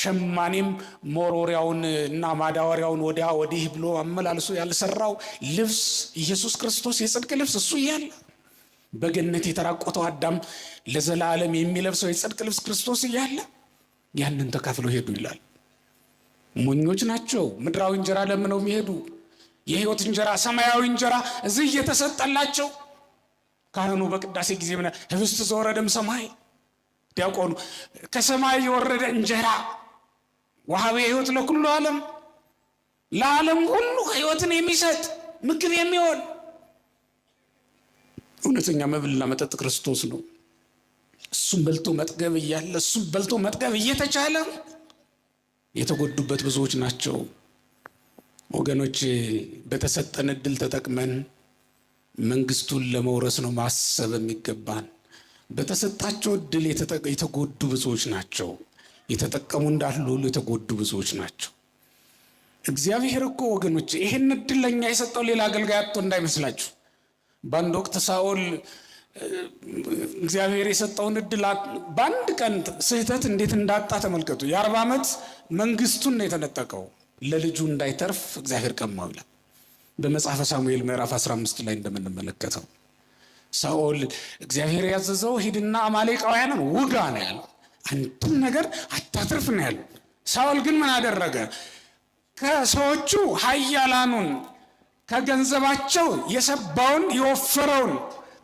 ሸማኔም መወርወሪያውን እና ማዳወሪያውን ወዲያ ወዲህ ብሎ አመላልሶ ያልሰራው ልብስ ኢየሱስ ክርስቶስ የጽድቅ ልብስ እሱ እያለ፣ በገነት የተራቆተው አዳም ለዘላለም የሚለብሰው የጽድቅ ልብስ ክርስቶስ እያለ ያንን ተካፍለው ሄዱ ይላል። ሞኞች ናቸው። ምድራዊ እንጀራ ለምነው የሚሄዱ፣ የህይወት እንጀራ ሰማያዊ እንጀራ እዚህ እየተሰጠላቸው። ካህኑ በቅዳሴ ጊዜ ምን ህብስት ዘወረደም ሰማይ፣ ዲያቆኑ ከሰማይ የወረደ እንጀራ ወሀበ ሕይወት ለኩሉ ዓለም፣ ለዓለም ሁሉ ህይወትን የሚሰጥ ምግብ የሚሆን እውነተኛ መብልና መጠጥ ክርስቶስ ነው። እሱም በልቶ መጥገብ እያለ፣ እሱም በልቶ መጥገብ እየተቻለ የተጎዱበት ብዙዎች ናቸው። ወገኖች፣ በተሰጠን እድል ተጠቅመን መንግስቱን ለመውረስ ነው ማሰብ የሚገባን። በተሰጣቸው እድል የተጎዱ ብዙዎች ናቸው። የተጠቀሙ እንዳሉ ሁሉ የተጎዱ ብዙዎች ናቸው። እግዚአብሔር እኮ ወገኖች ይሄን እድል ለእኛ የሰጠው ሌላ አገልጋይ አጥቶ እንዳይመስላችሁ። በአንድ ወቅት ሳኦል እግዚአብሔር የሰጠውን እድል በአንድ ቀን ስህተት እንዴት እንዳጣ ተመልከቱ። የ40 ዓመት መንግስቱን ነው የተነጠቀው። ለልጁ እንዳይተርፍ እግዚአብሔር ቀማው ይላል። በመጽሐፈ ሳሙኤል ምዕራፍ 15 ላይ እንደምንመለከተው ሳኦል እግዚአብሔር ያዘዘው ሂድና አማሌቃውያንን ውጋ ነው ያለው። አንድም ነገር አታትርፍ ነው ያለው። ሳኦል ግን ምን አደረገ? ከሰዎቹ ኃያላኑን፣ ከገንዘባቸው የሰባውን የወፈረውን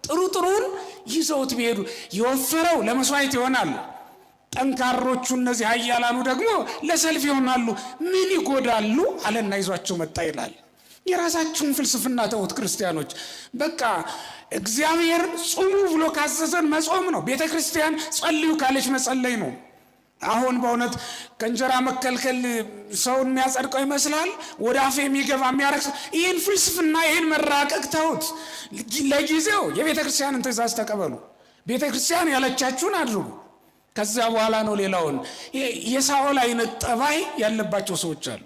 ጥሩ ጥሩን ይዘውት ቢሄዱ የወፈረው ለመስዋዕት ይሆናል። ጠንካሮቹ እነዚህ ኃያላኑ ደግሞ ለሰልፍ ይሆናሉ። ምን ይጎዳሉ አለና ይዟቸው መጣ ይላል። የራሳችሁን ፍልስፍና ተውት ክርስቲያኖች። በቃ እግዚአብሔር ጹሙ ብሎ ካዘዘን መጾም ነው። ቤተ ክርስቲያን ጸልዩ ካለች መጸለይ ነው። አሁን በእውነት ከእንጀራ መከልከል ሰውን የሚያጸድቀው ይመስላል። ወደ አፍ የሚገባ የሚያረክስ ይህን ፍልስፍና ይህን መራቀቅ ተውት። ለጊዜው የቤተ ክርስቲያንን ትእዛዝ ተቀበሉ። ቤተ ክርስቲያን ያለቻችሁን አድርጉ። ከዚያ በኋላ ነው ሌላውን። የሳኦል አይነት ጠባይ ያለባቸው ሰዎች አሉ።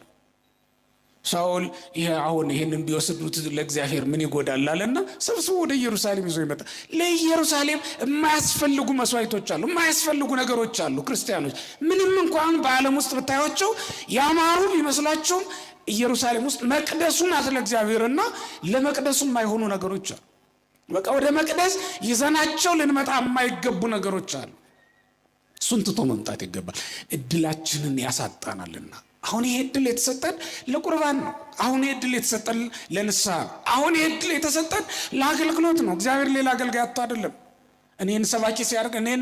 ሳኦል ይሄ አሁን ይሄንን ቢወስዱት ለእግዚአብሔር ምን ይጎዳል አለና ሰብስቦ ወደ ኢየሩሳሌም ይዞ ይመጣ። ለኢየሩሳሌም የማያስፈልጉ መስዋዕቶች አሉ፣ የማያስፈልጉ ነገሮች አሉ። ክርስቲያኖች ምንም እንኳን በዓለም ውስጥ ብታያቸው ያማሩ ቢመስላቸውም ኢየሩሳሌም ውስጥ መቅደሱ ናት ለእግዚአብሔርና ለመቅደሱ የማይሆኑ ነገሮች አሉ። በቃ ወደ መቅደስ ይዘናቸው ልንመጣ የማይገቡ ነገሮች አሉ። እሱን ትቶ መምጣት ይገባል። እድላችንን ያሳጣናልና። አሁን ይሄ እድል የተሰጠን ለቁርባን ነው። አሁን ይሄ እድል የተሰጠን ለንስሐ ነው። አሁን ይሄ እድል የተሰጠን ለአገልግሎት ነው። እግዚአብሔር ሌላ አገልጋይ አጥቶ አይደለም። እኔን ሰባኪ ሲያደርግ፣ እኔን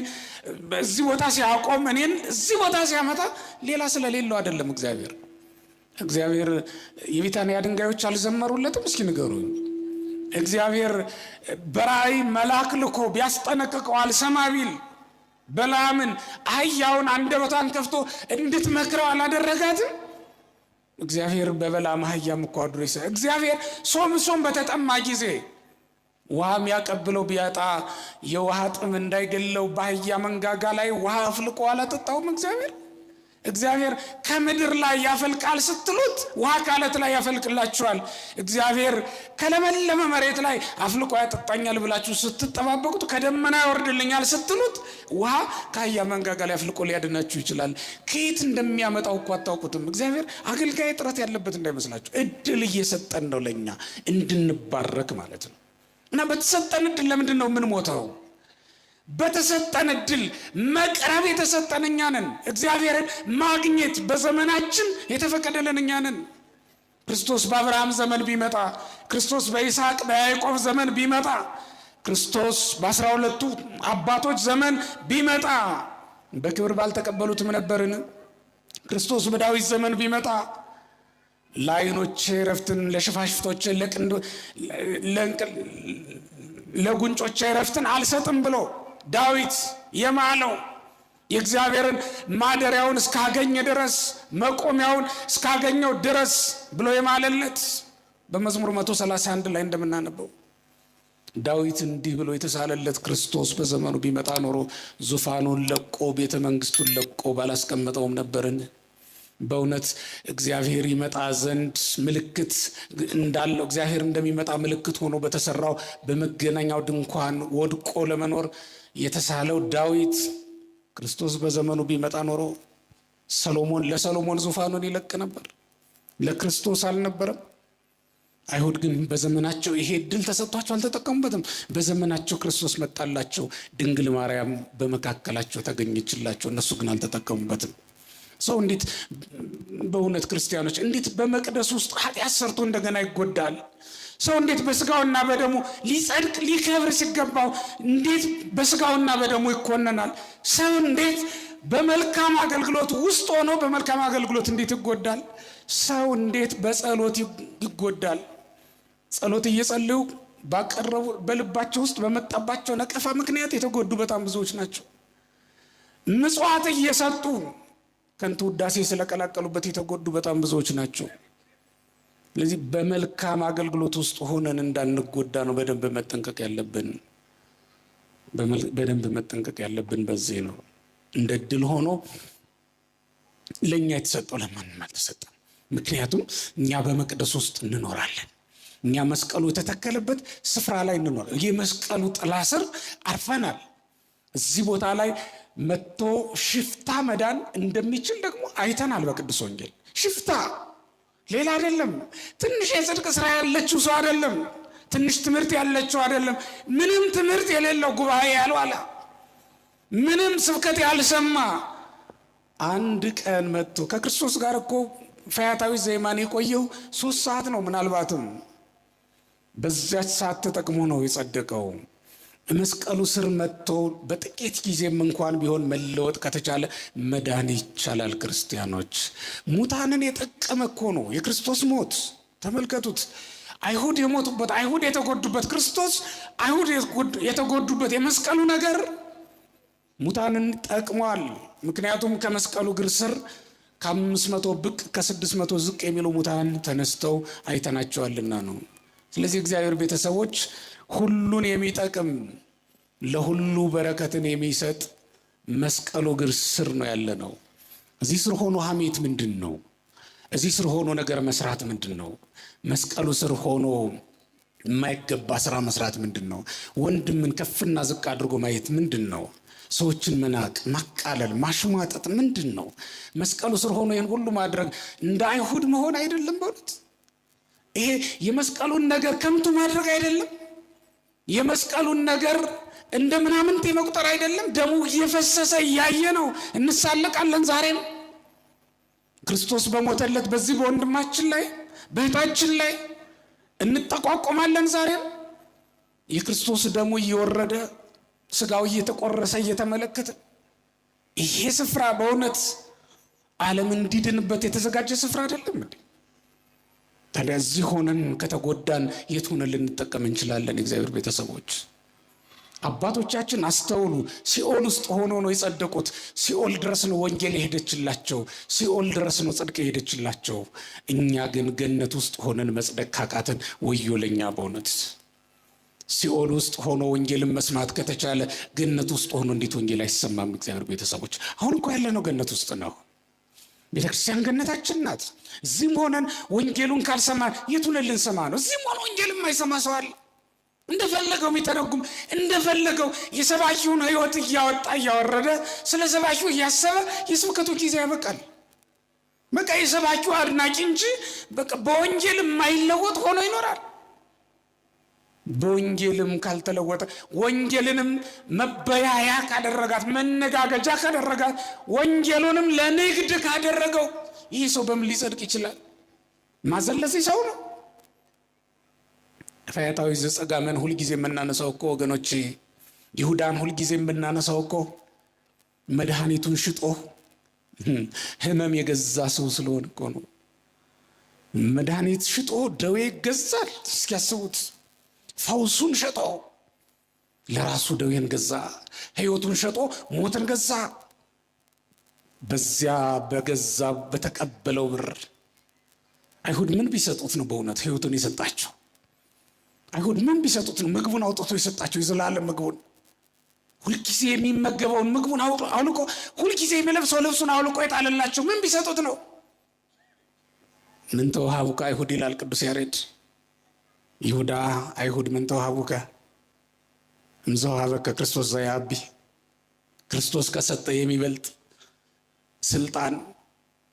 እዚህ ቦታ ሲያቆም፣ እኔን እዚህ ቦታ ሲያመጣ ሌላ ስለሌለው አይደለም። እግዚአብሔር የቢታንያ ድንጋዮች አልዘመሩለትም? እስኪ ንገሩኝ። እግዚአብሔር በራእይ መልአክ ልኮ ቢያስጠነቅቀው አልሰማ ቢል በለዓምን አህያውን አንደበቷን ከፍቶ እንድትመክረው አላደረጋትም? እግዚአብሔር በበለዓም አህያም እኮ አድሮ ይሰ እግዚአብሔር ሶምሶን በተጠማ ጊዜ ውሃ የሚያቀብለው ቢያጣ የውሃ ጥም እንዳይገለው በአህያ መንጋጋ ላይ ውሃ አፍልቆ አላጠጣውም እግዚአብሔር። እግዚአብሔር ከምድር ላይ ያፈልቃል ስትሉት ውሃ ከዓለት ላይ ያፈልቅላችኋል። እግዚአብሔር ከለመለመ መሬት ላይ አፍልቆ ያጠጣኛል ብላችሁ ስትጠባበቁት ከደመና ያወርድልኛል ስትሉት ውሃ ከአህያ መንጋጋ ላይ አፍልቆ ሊያድናችሁ ይችላል። ከየት እንደሚያመጣው እኮ አታውቁትም። እግዚአብሔር አገልጋይ እጥረት ያለበት እንዳይመስላችሁ፣ እድል እየሰጠን ነው ለእኛ እንድንባረክ ማለት ነው። እና በተሰጠን እድል ለምንድን ነው የምንሞተው? በተሰጠን እድል መቅረብ የተሰጠን እኛ ነን። እግዚአብሔርን ማግኘት በዘመናችን የተፈቀደልን እኛ ነን። ክርስቶስ በአብርሃም ዘመን ቢመጣ፣ ክርስቶስ በይስሐቅ በያዕቆብ ዘመን ቢመጣ፣ ክርስቶስ በ12ቱ አባቶች ዘመን ቢመጣ በክብር ባልተቀበሉትም ነበርን? ክርስቶስ በዳዊት ዘመን ቢመጣ ለዓይኖቼ ረፍትን፣ ለሽፋሽፍቶቼ ለጉንጮቼ ረፍትን አልሰጥም ብሎ ዳዊት የማለው የእግዚአብሔርን ማደሪያውን እስካገኘ ድረስ መቆሚያውን እስካገኘው ድረስ ብሎ የማለለት በመዝሙር 131 ላይ እንደምናነበው ዳዊት እንዲህ ብሎ የተሳለለት ክርስቶስ በዘመኑ ቢመጣ ኖሮ ዙፋኑን ለቆ ቤተ መንግስቱን ለቆ ባላስቀመጠውም ነበርን? በእውነት እግዚአብሔር ይመጣ ዘንድ ምልክት እንዳለው እግዚአብሔር እንደሚመጣ ምልክት ሆኖ በተሰራው በመገናኛው ድንኳን ወድቆ ለመኖር የተሳለው ዳዊት ክርስቶስ በዘመኑ ቢመጣ ኖሮ ሰሎሞን ለሰሎሞን ዙፋኑን ይለቅ ነበር፣ ለክርስቶስ አልነበረም። አይሁድ ግን በዘመናቸው ይሄ እድል ተሰጥቷቸው አልተጠቀሙበትም። በዘመናቸው ክርስቶስ መጣላቸው፣ ድንግል ማርያም በመካከላቸው ተገኘችላቸው። እነሱ ግን አልተጠቀሙበትም። ሰው እንዴት በእውነት ክርስቲያኖች እንዴት በመቅደስ ውስጥ ኃጢአት ሰርቶ እንደገና ይጎዳል? ሰው እንዴት በስጋውና በደሙ ሊጸድቅ ሊከብር ሲገባው እንዴት በስጋውና በደሙ ይኮነናል? ሰው እንዴት በመልካም አገልግሎት ውስጥ ሆኖ በመልካም አገልግሎት እንዴት ይጎዳል? ሰው እንዴት በጸሎት ይጎዳል? ጸሎት እየጸለዩ ባቀረቡ በልባቸው ውስጥ በመጣባቸው ነቀፋ ምክንያት የተጎዱ በጣም ብዙዎች ናቸው። ምጽዋት እየሰጡ ከንቱ ውዳሴ ስለቀላቀሉበት የተጎዱ በጣም ብዙዎች ናቸው። ስለዚህ በመልካም አገልግሎት ውስጥ ሆነን እንዳንጎዳ ነው በደንብ መጠንቀቅ ያለብን። በደንብ መጠንቀቅ ያለብን በዚህ ነው። እንደ ድል ሆኖ ለእኛ የተሰጠው ለማንም አልተሰጠም። ምክንያቱም እኛ በመቅደስ ውስጥ እንኖራለን። እኛ መስቀሉ የተተከለበት ስፍራ ላይ እንኖራለን። የመስቀሉ ጥላ ስር አርፈናል። እዚህ ቦታ ላይ መጥቶ ሽፍታ መዳን እንደሚችል ደግሞ አይተናል በቅዱስ ወንጌል። ሽፍታ ሌላ አይደለም፣ ትንሽ የጽድቅ ስራ ያለችው ሰው አይደለም፣ ትንሽ ትምህርት ያለችው አይደለም፣ ምንም ትምህርት የሌለው ጉባኤ ያልዋለ ምንም ስብከት ያልሰማ አንድ ቀን መጥቶ ከክርስቶስ ጋር እኮ ፈያታዊ ዘየማን የቆየው 3 ሰዓት ነው። ምናልባትም በዚያች ሰዓት ተጠቅሞ ነው የጸደቀው። መስቀሉ ስር መጥቶ በጥቂት ጊዜም እንኳን ቢሆን መለወጥ ከተቻለ መዳን ይቻላል። ክርስቲያኖች፣ ሙታንን የጠቀመ እኮ ነው የክርስቶስ ሞት። ተመልከቱት። አይሁድ የሞቱበት፣ አይሁድ የተጎዱበት፣ ክርስቶስ አይሁድ የተጎዱበት የመስቀሉ ነገር ሙታንን ጠቅሟል። ምክንያቱም ከመስቀሉ እግር ስር ከ500 ብቅ ከ600 ዝቅ የሚሉ ሙታን ተነስተው አይተናቸዋልና ነው። ስለዚህ እግዚአብሔር ቤተሰቦች ሁሉን የሚጠቅም ለሁሉ በረከትን የሚሰጥ መስቀሉ እግር ስር ነው ያለ ነው። እዚህ ስር ሆኖ ሐሜት ምንድን ነው? እዚህ ስር ሆኖ ነገር መስራት ምንድን ነው? መስቀሉ ስር ሆኖ የማይገባ ስራ መስራት ምንድን ነው? ወንድምን ከፍና ዝቅ አድርጎ ማየት ምንድን ነው? ሰዎችን መናቅ፣ ማቃለል፣ ማሽሟጠጥ ምንድን ነው? መስቀሉ ስር ሆኖ ይህን ሁሉ ማድረግ እንደ አይሁድ መሆን አይደለም። በእውነት ይሄ የመስቀሉን ነገር ከንቱ ማድረግ አይደለም። የመስቀሉን ነገር እንደ ምናምንቴ መቁጠር አይደለም። ደሙ እየፈሰሰ እያየ ነው እንሳለቃለን። ዛሬም ክርስቶስ በሞተለት በዚህ በወንድማችን ላይ በእህታችን ላይ እንጠቋቆማለን። ዛሬም የክርስቶስ ደሙ እየወረደ ስጋው እየተቆረሰ እየተመለከተ ይሄ ስፍራ በእውነት ዓለም እንዲድንበት የተዘጋጀ ስፍራ አይደለም እንዴ? ታዲያ እዚህ ሆነን ከተጎዳን የት ሆነን ልንጠቀም እንችላለን? የእግዚአብሔር ቤተሰቦች አባቶቻችን አስተውሉ። ሲኦል ውስጥ ሆኖ ነው የጸደቁት። ሲኦል ድረስ ነው ወንጌል የሄደችላቸው። ሲኦል ድረስ ነው ጽድቅ የሄደችላቸው። እኛ ግን ገነት ውስጥ ሆነን መጽደቅ ካቃተን ወዮ ለኛ በእውነት። ሲኦል ውስጥ ሆኖ ወንጌልን መስማት ከተቻለ ገነት ውስጥ ሆኖ እንዴት ወንጌል አይሰማም? እግዚአብሔር ቤተሰቦች፣ አሁን እኮ ያለነው ገነት ውስጥ ነው። ቤተክርስቲያን ገነታችን ናት። እዚህም ሆነን ወንጌሉን ካልሰማን የቱን ልንሰማ ነው? እዚህም ሆነ ወንጌል የማይሰማ ሰው አለ። እንደፈለገው የሚተረጉም፣ እንደፈለገው የሰባኪውን ሕይወት እያወጣ እያወረደ ስለ ሰባኪው እያሰበ የስብከቱ ጊዜ ያበቃል። በቃ የሰባኪው አድናቂ እንጂ በቃ በወንጌል የማይለወጥ ሆኖ ይኖራል። በወንጌልም ካልተለወጠ፣ ወንጌልንም መበያያ ካደረጋት፣ መነጋገጃ ካደረጋት፣ ወንጌሉንም ለንግድ ካደረገው ይህ ሰው በምን ሊጸድቅ ይችላል? ማዘን ለዚህ ሰው ነው። ፈያታዊ ዘጸጋምን ሁልጊዜ የምናነሳው እኮ ወገኖች፣ ይሁዳን ሁልጊዜ የምናነሳው እኮ መድኃኒቱን ሽጦ ሕመም የገዛ ሰው ስለሆነ እኮ ነው። መድኃኒት ሽጦ ደዌ ይገዛል። እስኪያስቡት፣ ፈውሱን ሸጦ ለራሱ ደዌን ገዛ። ሕይወቱን ሸጦ ሞትን ገዛ። በዚያ በገዛ በተቀበለው ብር አይሁድ ምን ቢሰጡት ነው በእውነት ሕይወቱን የሰጣቸው? አይሁድ ምን ቢሰጡት ነው ምግቡን አውጥቶ የሰጣቸው? የዘላለም ምግቡን፣ ሁልጊዜ የሚመገበውን ምግቡን አውልቆ፣ ሁልጊዜ የሚለብሰው ልብሱን አውልቆ የጣለላቸው ምን ቢሰጡት ነው? ምን ተውሃቡከ አይሁድ ይላል ቅዱስ ያሬድ። ይሁዳ አይሁድ ምን ተውሃቡከ እምዘውሃበከ ክርስቶስ ዘያቢ። ክርስቶስ ከሰጠ የሚበልጥ ስልጣን፣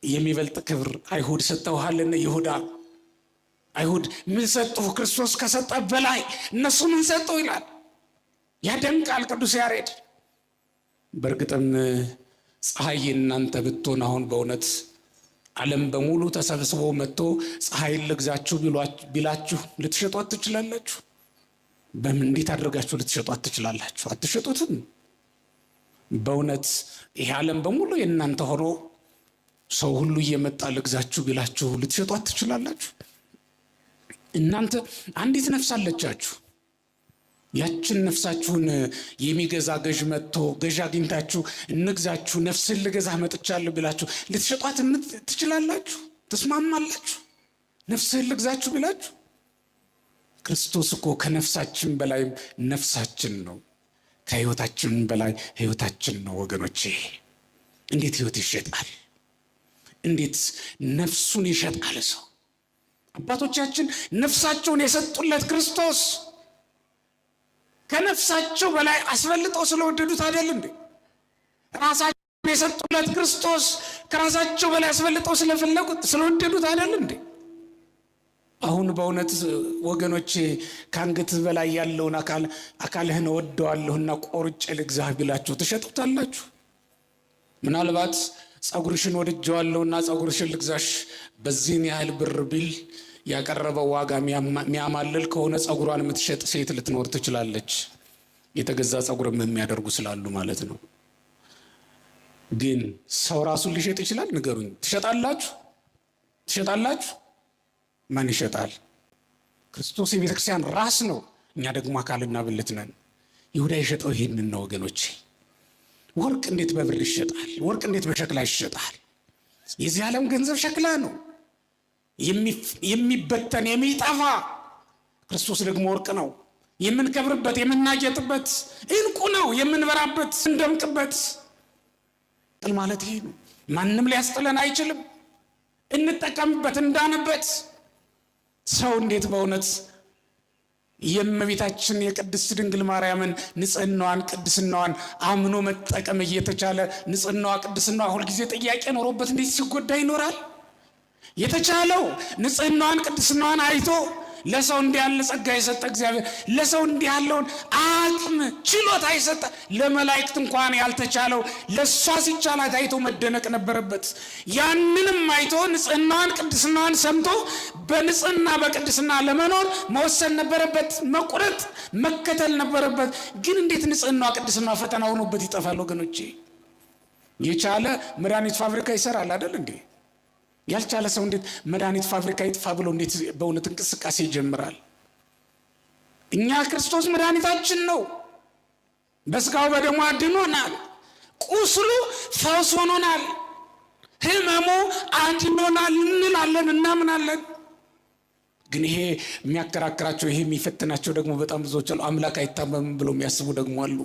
የሚበልጥ ክብር አይሁድ ሰጥተውሃልን? ይሁዳ፣ አይሁድ ምን ሰጡ? ክርስቶስ ከሰጠ በላይ እነሱ ምን ሰጡ ይላል። ያደንቃል ቅዱስ ያሬድ። በእርግጥም ፀሐይ እናንተ ብትሆን፣ አሁን በእውነት ዓለም በሙሉ ተሰብስቦ መጥቶ ፀሐይን ልግዛችሁ ቢላችሁ ልትሸጧት ትችላላችሁ? በምን እንዴት አድርጋችሁ ልትሸጧት ትችላላችሁ? አትሸጡትም። በእውነት ይሄ ዓለም በሙሉ የእናንተ ሆኖ ሰው ሁሉ እየመጣ ልግዛችሁ ቢላችሁ ልትሸጧት ትችላላችሁ? እናንተ አንዲት ነፍስ አለቻችሁ። ያችን ነፍሳችሁን የሚገዛ ገዥ መጥቶ፣ ገዥ አግኝታችሁ እንግዛችሁ፣ ነፍስን ልገዛ መጥቻለሁ ቢላችሁ ልትሸጧት ትችላላችሁ? ትስማማላችሁ? ነፍስህን ልግዛችሁ ቢላችሁ? ክርስቶስ እኮ ከነፍሳችን በላይ ነፍሳችን ነው። ከህይወታችን በላይ ህይወታችን ነው። ወገኖቼ፣ እንዴት ህይወት ይሸጣል? እንዴት ነፍሱን ይሸጣል ሰው? አባቶቻችን ነፍሳቸውን የሰጡለት ክርስቶስ ከነፍሳቸው በላይ አስበልጠው ስለወደዱት አይደል እንዴ? ራሳቸውን የሰጡለት ክርስቶስ ከራሳቸው በላይ አስበልጠው ስለፈለጉት፣ ስለወደዱት አይደል እንዴ? አሁን በእውነት ወገኖቼ፣ ከአንገት በላይ ያለውን አካል አካልህን እወደዋለሁና ቆርጬ ልግዛህ ቢላችሁ ትሸጡታላችሁ? ምናልባት ጸጉርሽን ወድጀዋለሁና ጸጉርሽን ልግዛሽ በዚህን ያህል ብር ቢል፣ ያቀረበው ዋጋ የሚያማልል ከሆነ ጸጉሯን የምትሸጥ ሴት ልትኖር ትችላለች። የተገዛ ጸጉርም የሚያደርጉ ስላሉ ማለት ነው። ግን ሰው ራሱን ሊሸጥ ይችላል? ንገሩኝ። ትሸጣላችሁ? ትሸጣላችሁ? ማን ይሸጣል? ክርስቶስ የቤተ ክርስቲያን ራስ ነው። እኛ ደግሞ አካልና ብልት ነን። ይሁዳ የሸጠው ይህንን ነው ወገኖቼ። ወርቅ እንዴት በብር ይሸጣል? ወርቅ እንዴት በሸክላ ይሸጣል? የዚህ ዓለም ገንዘብ ሸክላ ነው፣ የሚበተን፣ የሚጠፋ። ክርስቶስ ደግሞ ወርቅ ነው። የምንከብርበት፣ የምናጌጥበት፣ እንቁ ነው፣ የምንበራበት፣ እንደምቅበት። ጥል ማለት ይሄ ነው። ማንም ሊያስጥለን አይችልም። እንጠቀምበት፣ እንዳንበት። ሰው እንዴት በእውነት የእመቤታችን የቅድስት ድንግል ማርያምን ንጽህናዋን፣ ቅድስናዋን አምኖ መጠቀም እየተቻለ፣ ንጽህናዋ ቅድስናዋ ሁልጊዜ ጥያቄ ኖሮበት እንዴት ሲጎዳ ይኖራል? የተቻለው ንጽህናዋን ቅድስናዋን አይቶ ለሰው እንዲህ ያለ ጸጋ የሰጠ እግዚአብሔር፣ ለሰው እንዲህ ያለውን አቅም ችሎታ የሰጠ፣ ለመላእክት እንኳን ያልተቻለው ለእሷ ሲቻላት አይቶ መደነቅ ነበረበት። ያንንም አይቶ ንጽህናዋን ቅድስናዋን ሰምቶ በንጽህና በቅድስና ለመኖር መወሰን ነበረበት፣ መቁረጥ መከተል ነበረበት። ግን እንዴት ንጽህናዋ ቅድስናዋ ፈተና ሆኖበት ይጠፋል? ወገኖቼ፣ የቻለ መድኃኒት ፋብሪካ ይሰራል አይደል እንዴ? ያልቻለ ሰው እንዴት መድኃኒት ፋብሪካ ይጥፋ ብሎ እንዴት በእውነት እንቅስቃሴ ይጀምራል? እኛ ክርስቶስ መድኃኒታችን ነው። በስጋው በደሙ አድኖናል። ቁስሉ ፈውስ ሆኖናል። ህመሙ አድኖናል እንላለን፣ እናምናለን። ግን ይሄ የሚያከራክራቸው ይሄ የሚፈትናቸው ደግሞ በጣም ብዙዎች አሉ። አምላክ አይታመምም ብሎ የሚያስቡ ደግሞ አሉ።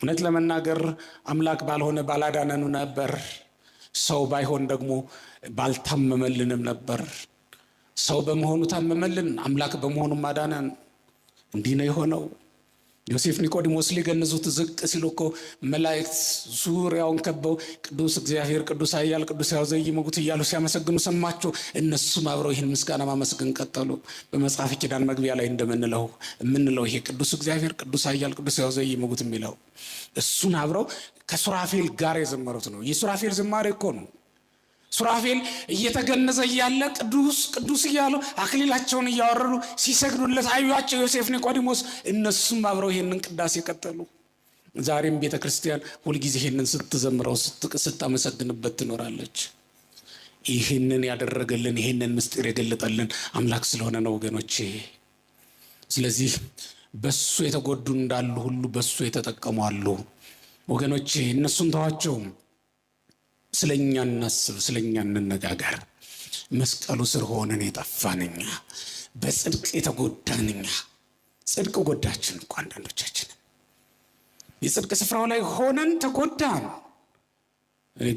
እውነት ለመናገር አምላክ ባልሆነ ባላዳነኑ ነበር። ሰው ባይሆን ደግሞ ባልታመመልንም ነበር። ሰው በመሆኑ ታመመልን፣ አምላክ በመሆኑ ማዳነን። እንዲህ ነው የሆነው። ዮሴፍ ኒቆዲሞስ ሊገንዙት ዝቅ ሲሉ እኮ መላእክት ዙሪያውን ከበው ቅዱስ እግዚአብሔር ቅዱስ ኃያል ቅዱስ ሕያው ዘኢይመውት እያሉ ሲያመሰግኑ ሰማቸው። እነሱም አብረው ይህን ምስጋና ማመስገን ቀጠሉ። በመጽሐፍ ኪዳን መግቢያ ላይ እንደምንለው የምንለው ይሄ ቅዱስ እግዚአብሔር ቅዱስ ኃያል ቅዱስ ሕያው ዘኢይመውት የሚለው እሱን አብረው ከሱራፌል ጋር የዘመሩት ነው። የሱራፌል ዝማሬ እኮ ነው። ሱራፌል እየተገነዘ እያለ ቅዱስ ቅዱስ እያሉ አክሊላቸውን እያወረዱ ሲሰግዱለት አዩአቸው ዮሴፍ ኒቆዲሞስ። እነሱም አብረው ይህንን ቅዳሴ ቀጠሉ። ዛሬም ቤተ ክርስቲያን ሁልጊዜ ይህንን ስትዘምረው ስታመሰግንበት ትኖራለች። ይህንን ያደረገልን ይህንን ምስጢር የገለጠልን አምላክ ስለሆነ ነው ወገኖቼ። ስለዚህ በሱ የተጎዱ እንዳሉ ሁሉ በሱ የተጠቀሙ አሉ ወገኖቼ። እነሱን ተዋቸው። ስለኛ እናስብ፣ ስለኛ እንነጋገር። መስቀሉ ስር ሆነን የጠፋን እኛ፣ በጽድቅ የተጎዳን እኛ። ጽድቅ ጎዳችን እኮ አንዳንዶቻችን የጽድቅ ስፍራው ላይ ሆነን ተጎዳን።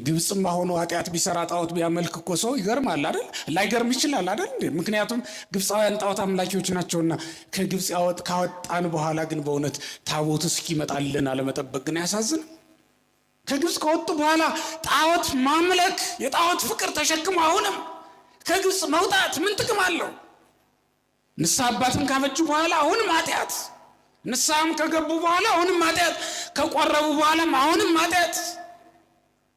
ግብፅም አሁኑ ኃጢአት ቢሰራ ጣዖት ቢያመልክ እኮ ሰው ይገርማል አይደል? ላይገርም ይችላል አይደል? ምክንያቱም ግብፃውያን ጣዖት አምላኪዎች ናቸውና። ከግብፅ ካወጣን በኋላ ግን በእውነት ታቦቱ እስኪመጣልን አለመጠበቅ ግን አያሳዝንም? ከግብፅ ከወጡ በኋላ ጣዖት ማምለክ የጣዖት ፍቅር ተሸክሞ አሁንም ከግብፅ መውጣት ምን ጥቅም አለው? ንስሐ አባትም ካበጁ በኋላ አሁንም ኃጢአት፣ ንስሐም ከገቡ በኋላ አሁንም ኃጢአት፣ ከቆረቡ በኋላም አሁንም ኃጢአት።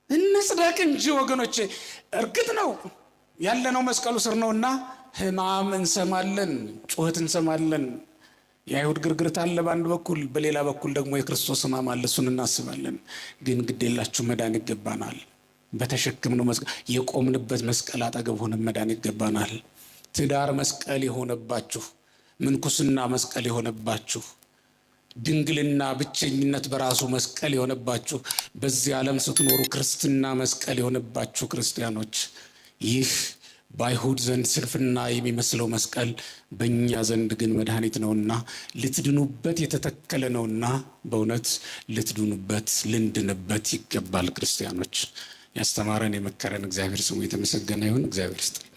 እንጽደቅ እንጂ ወገኖቼ። እርግጥ ነው ያለነው መስቀሉ ስር ነውና ሕማም እንሰማለን፣ ጩኸት እንሰማለን። የአይሁድ ግርግርታ አለ በአንድ በኩል፣ በሌላ በኩል ደግሞ የክርስቶስ ሕማም አለ። እሱን እናስባለን። ግን ግዴላችሁ መዳን ይገባናል። በተሸከምነው መስቀል የቆምንበት መስቀል አጠገብ ሆነን መዳን ይገባናል። ትዳር መስቀል የሆነባችሁ፣ ምንኩስና መስቀል የሆነባችሁ፣ ድንግልና ብቸኝነት በራሱ መስቀል የሆነባችሁ፣ በዚህ ዓለም ስትኖሩ ክርስትና መስቀል የሆነባችሁ ክርስቲያኖች፣ ይህ በአይሁድ ዘንድ ስንፍና የሚመስለው መስቀል በእኛ ዘንድ ግን መድኃኒት ነውና ልትድኑበት የተተከለ ነውና በእውነት ልትድኑበት ልንድንበት ይገባል። ክርስቲያኖች ያስተማረን የመከረን እግዚአብሔር ስሙ የተመሰገነ ይሁን። እግዚአብሔር ይስጥልን።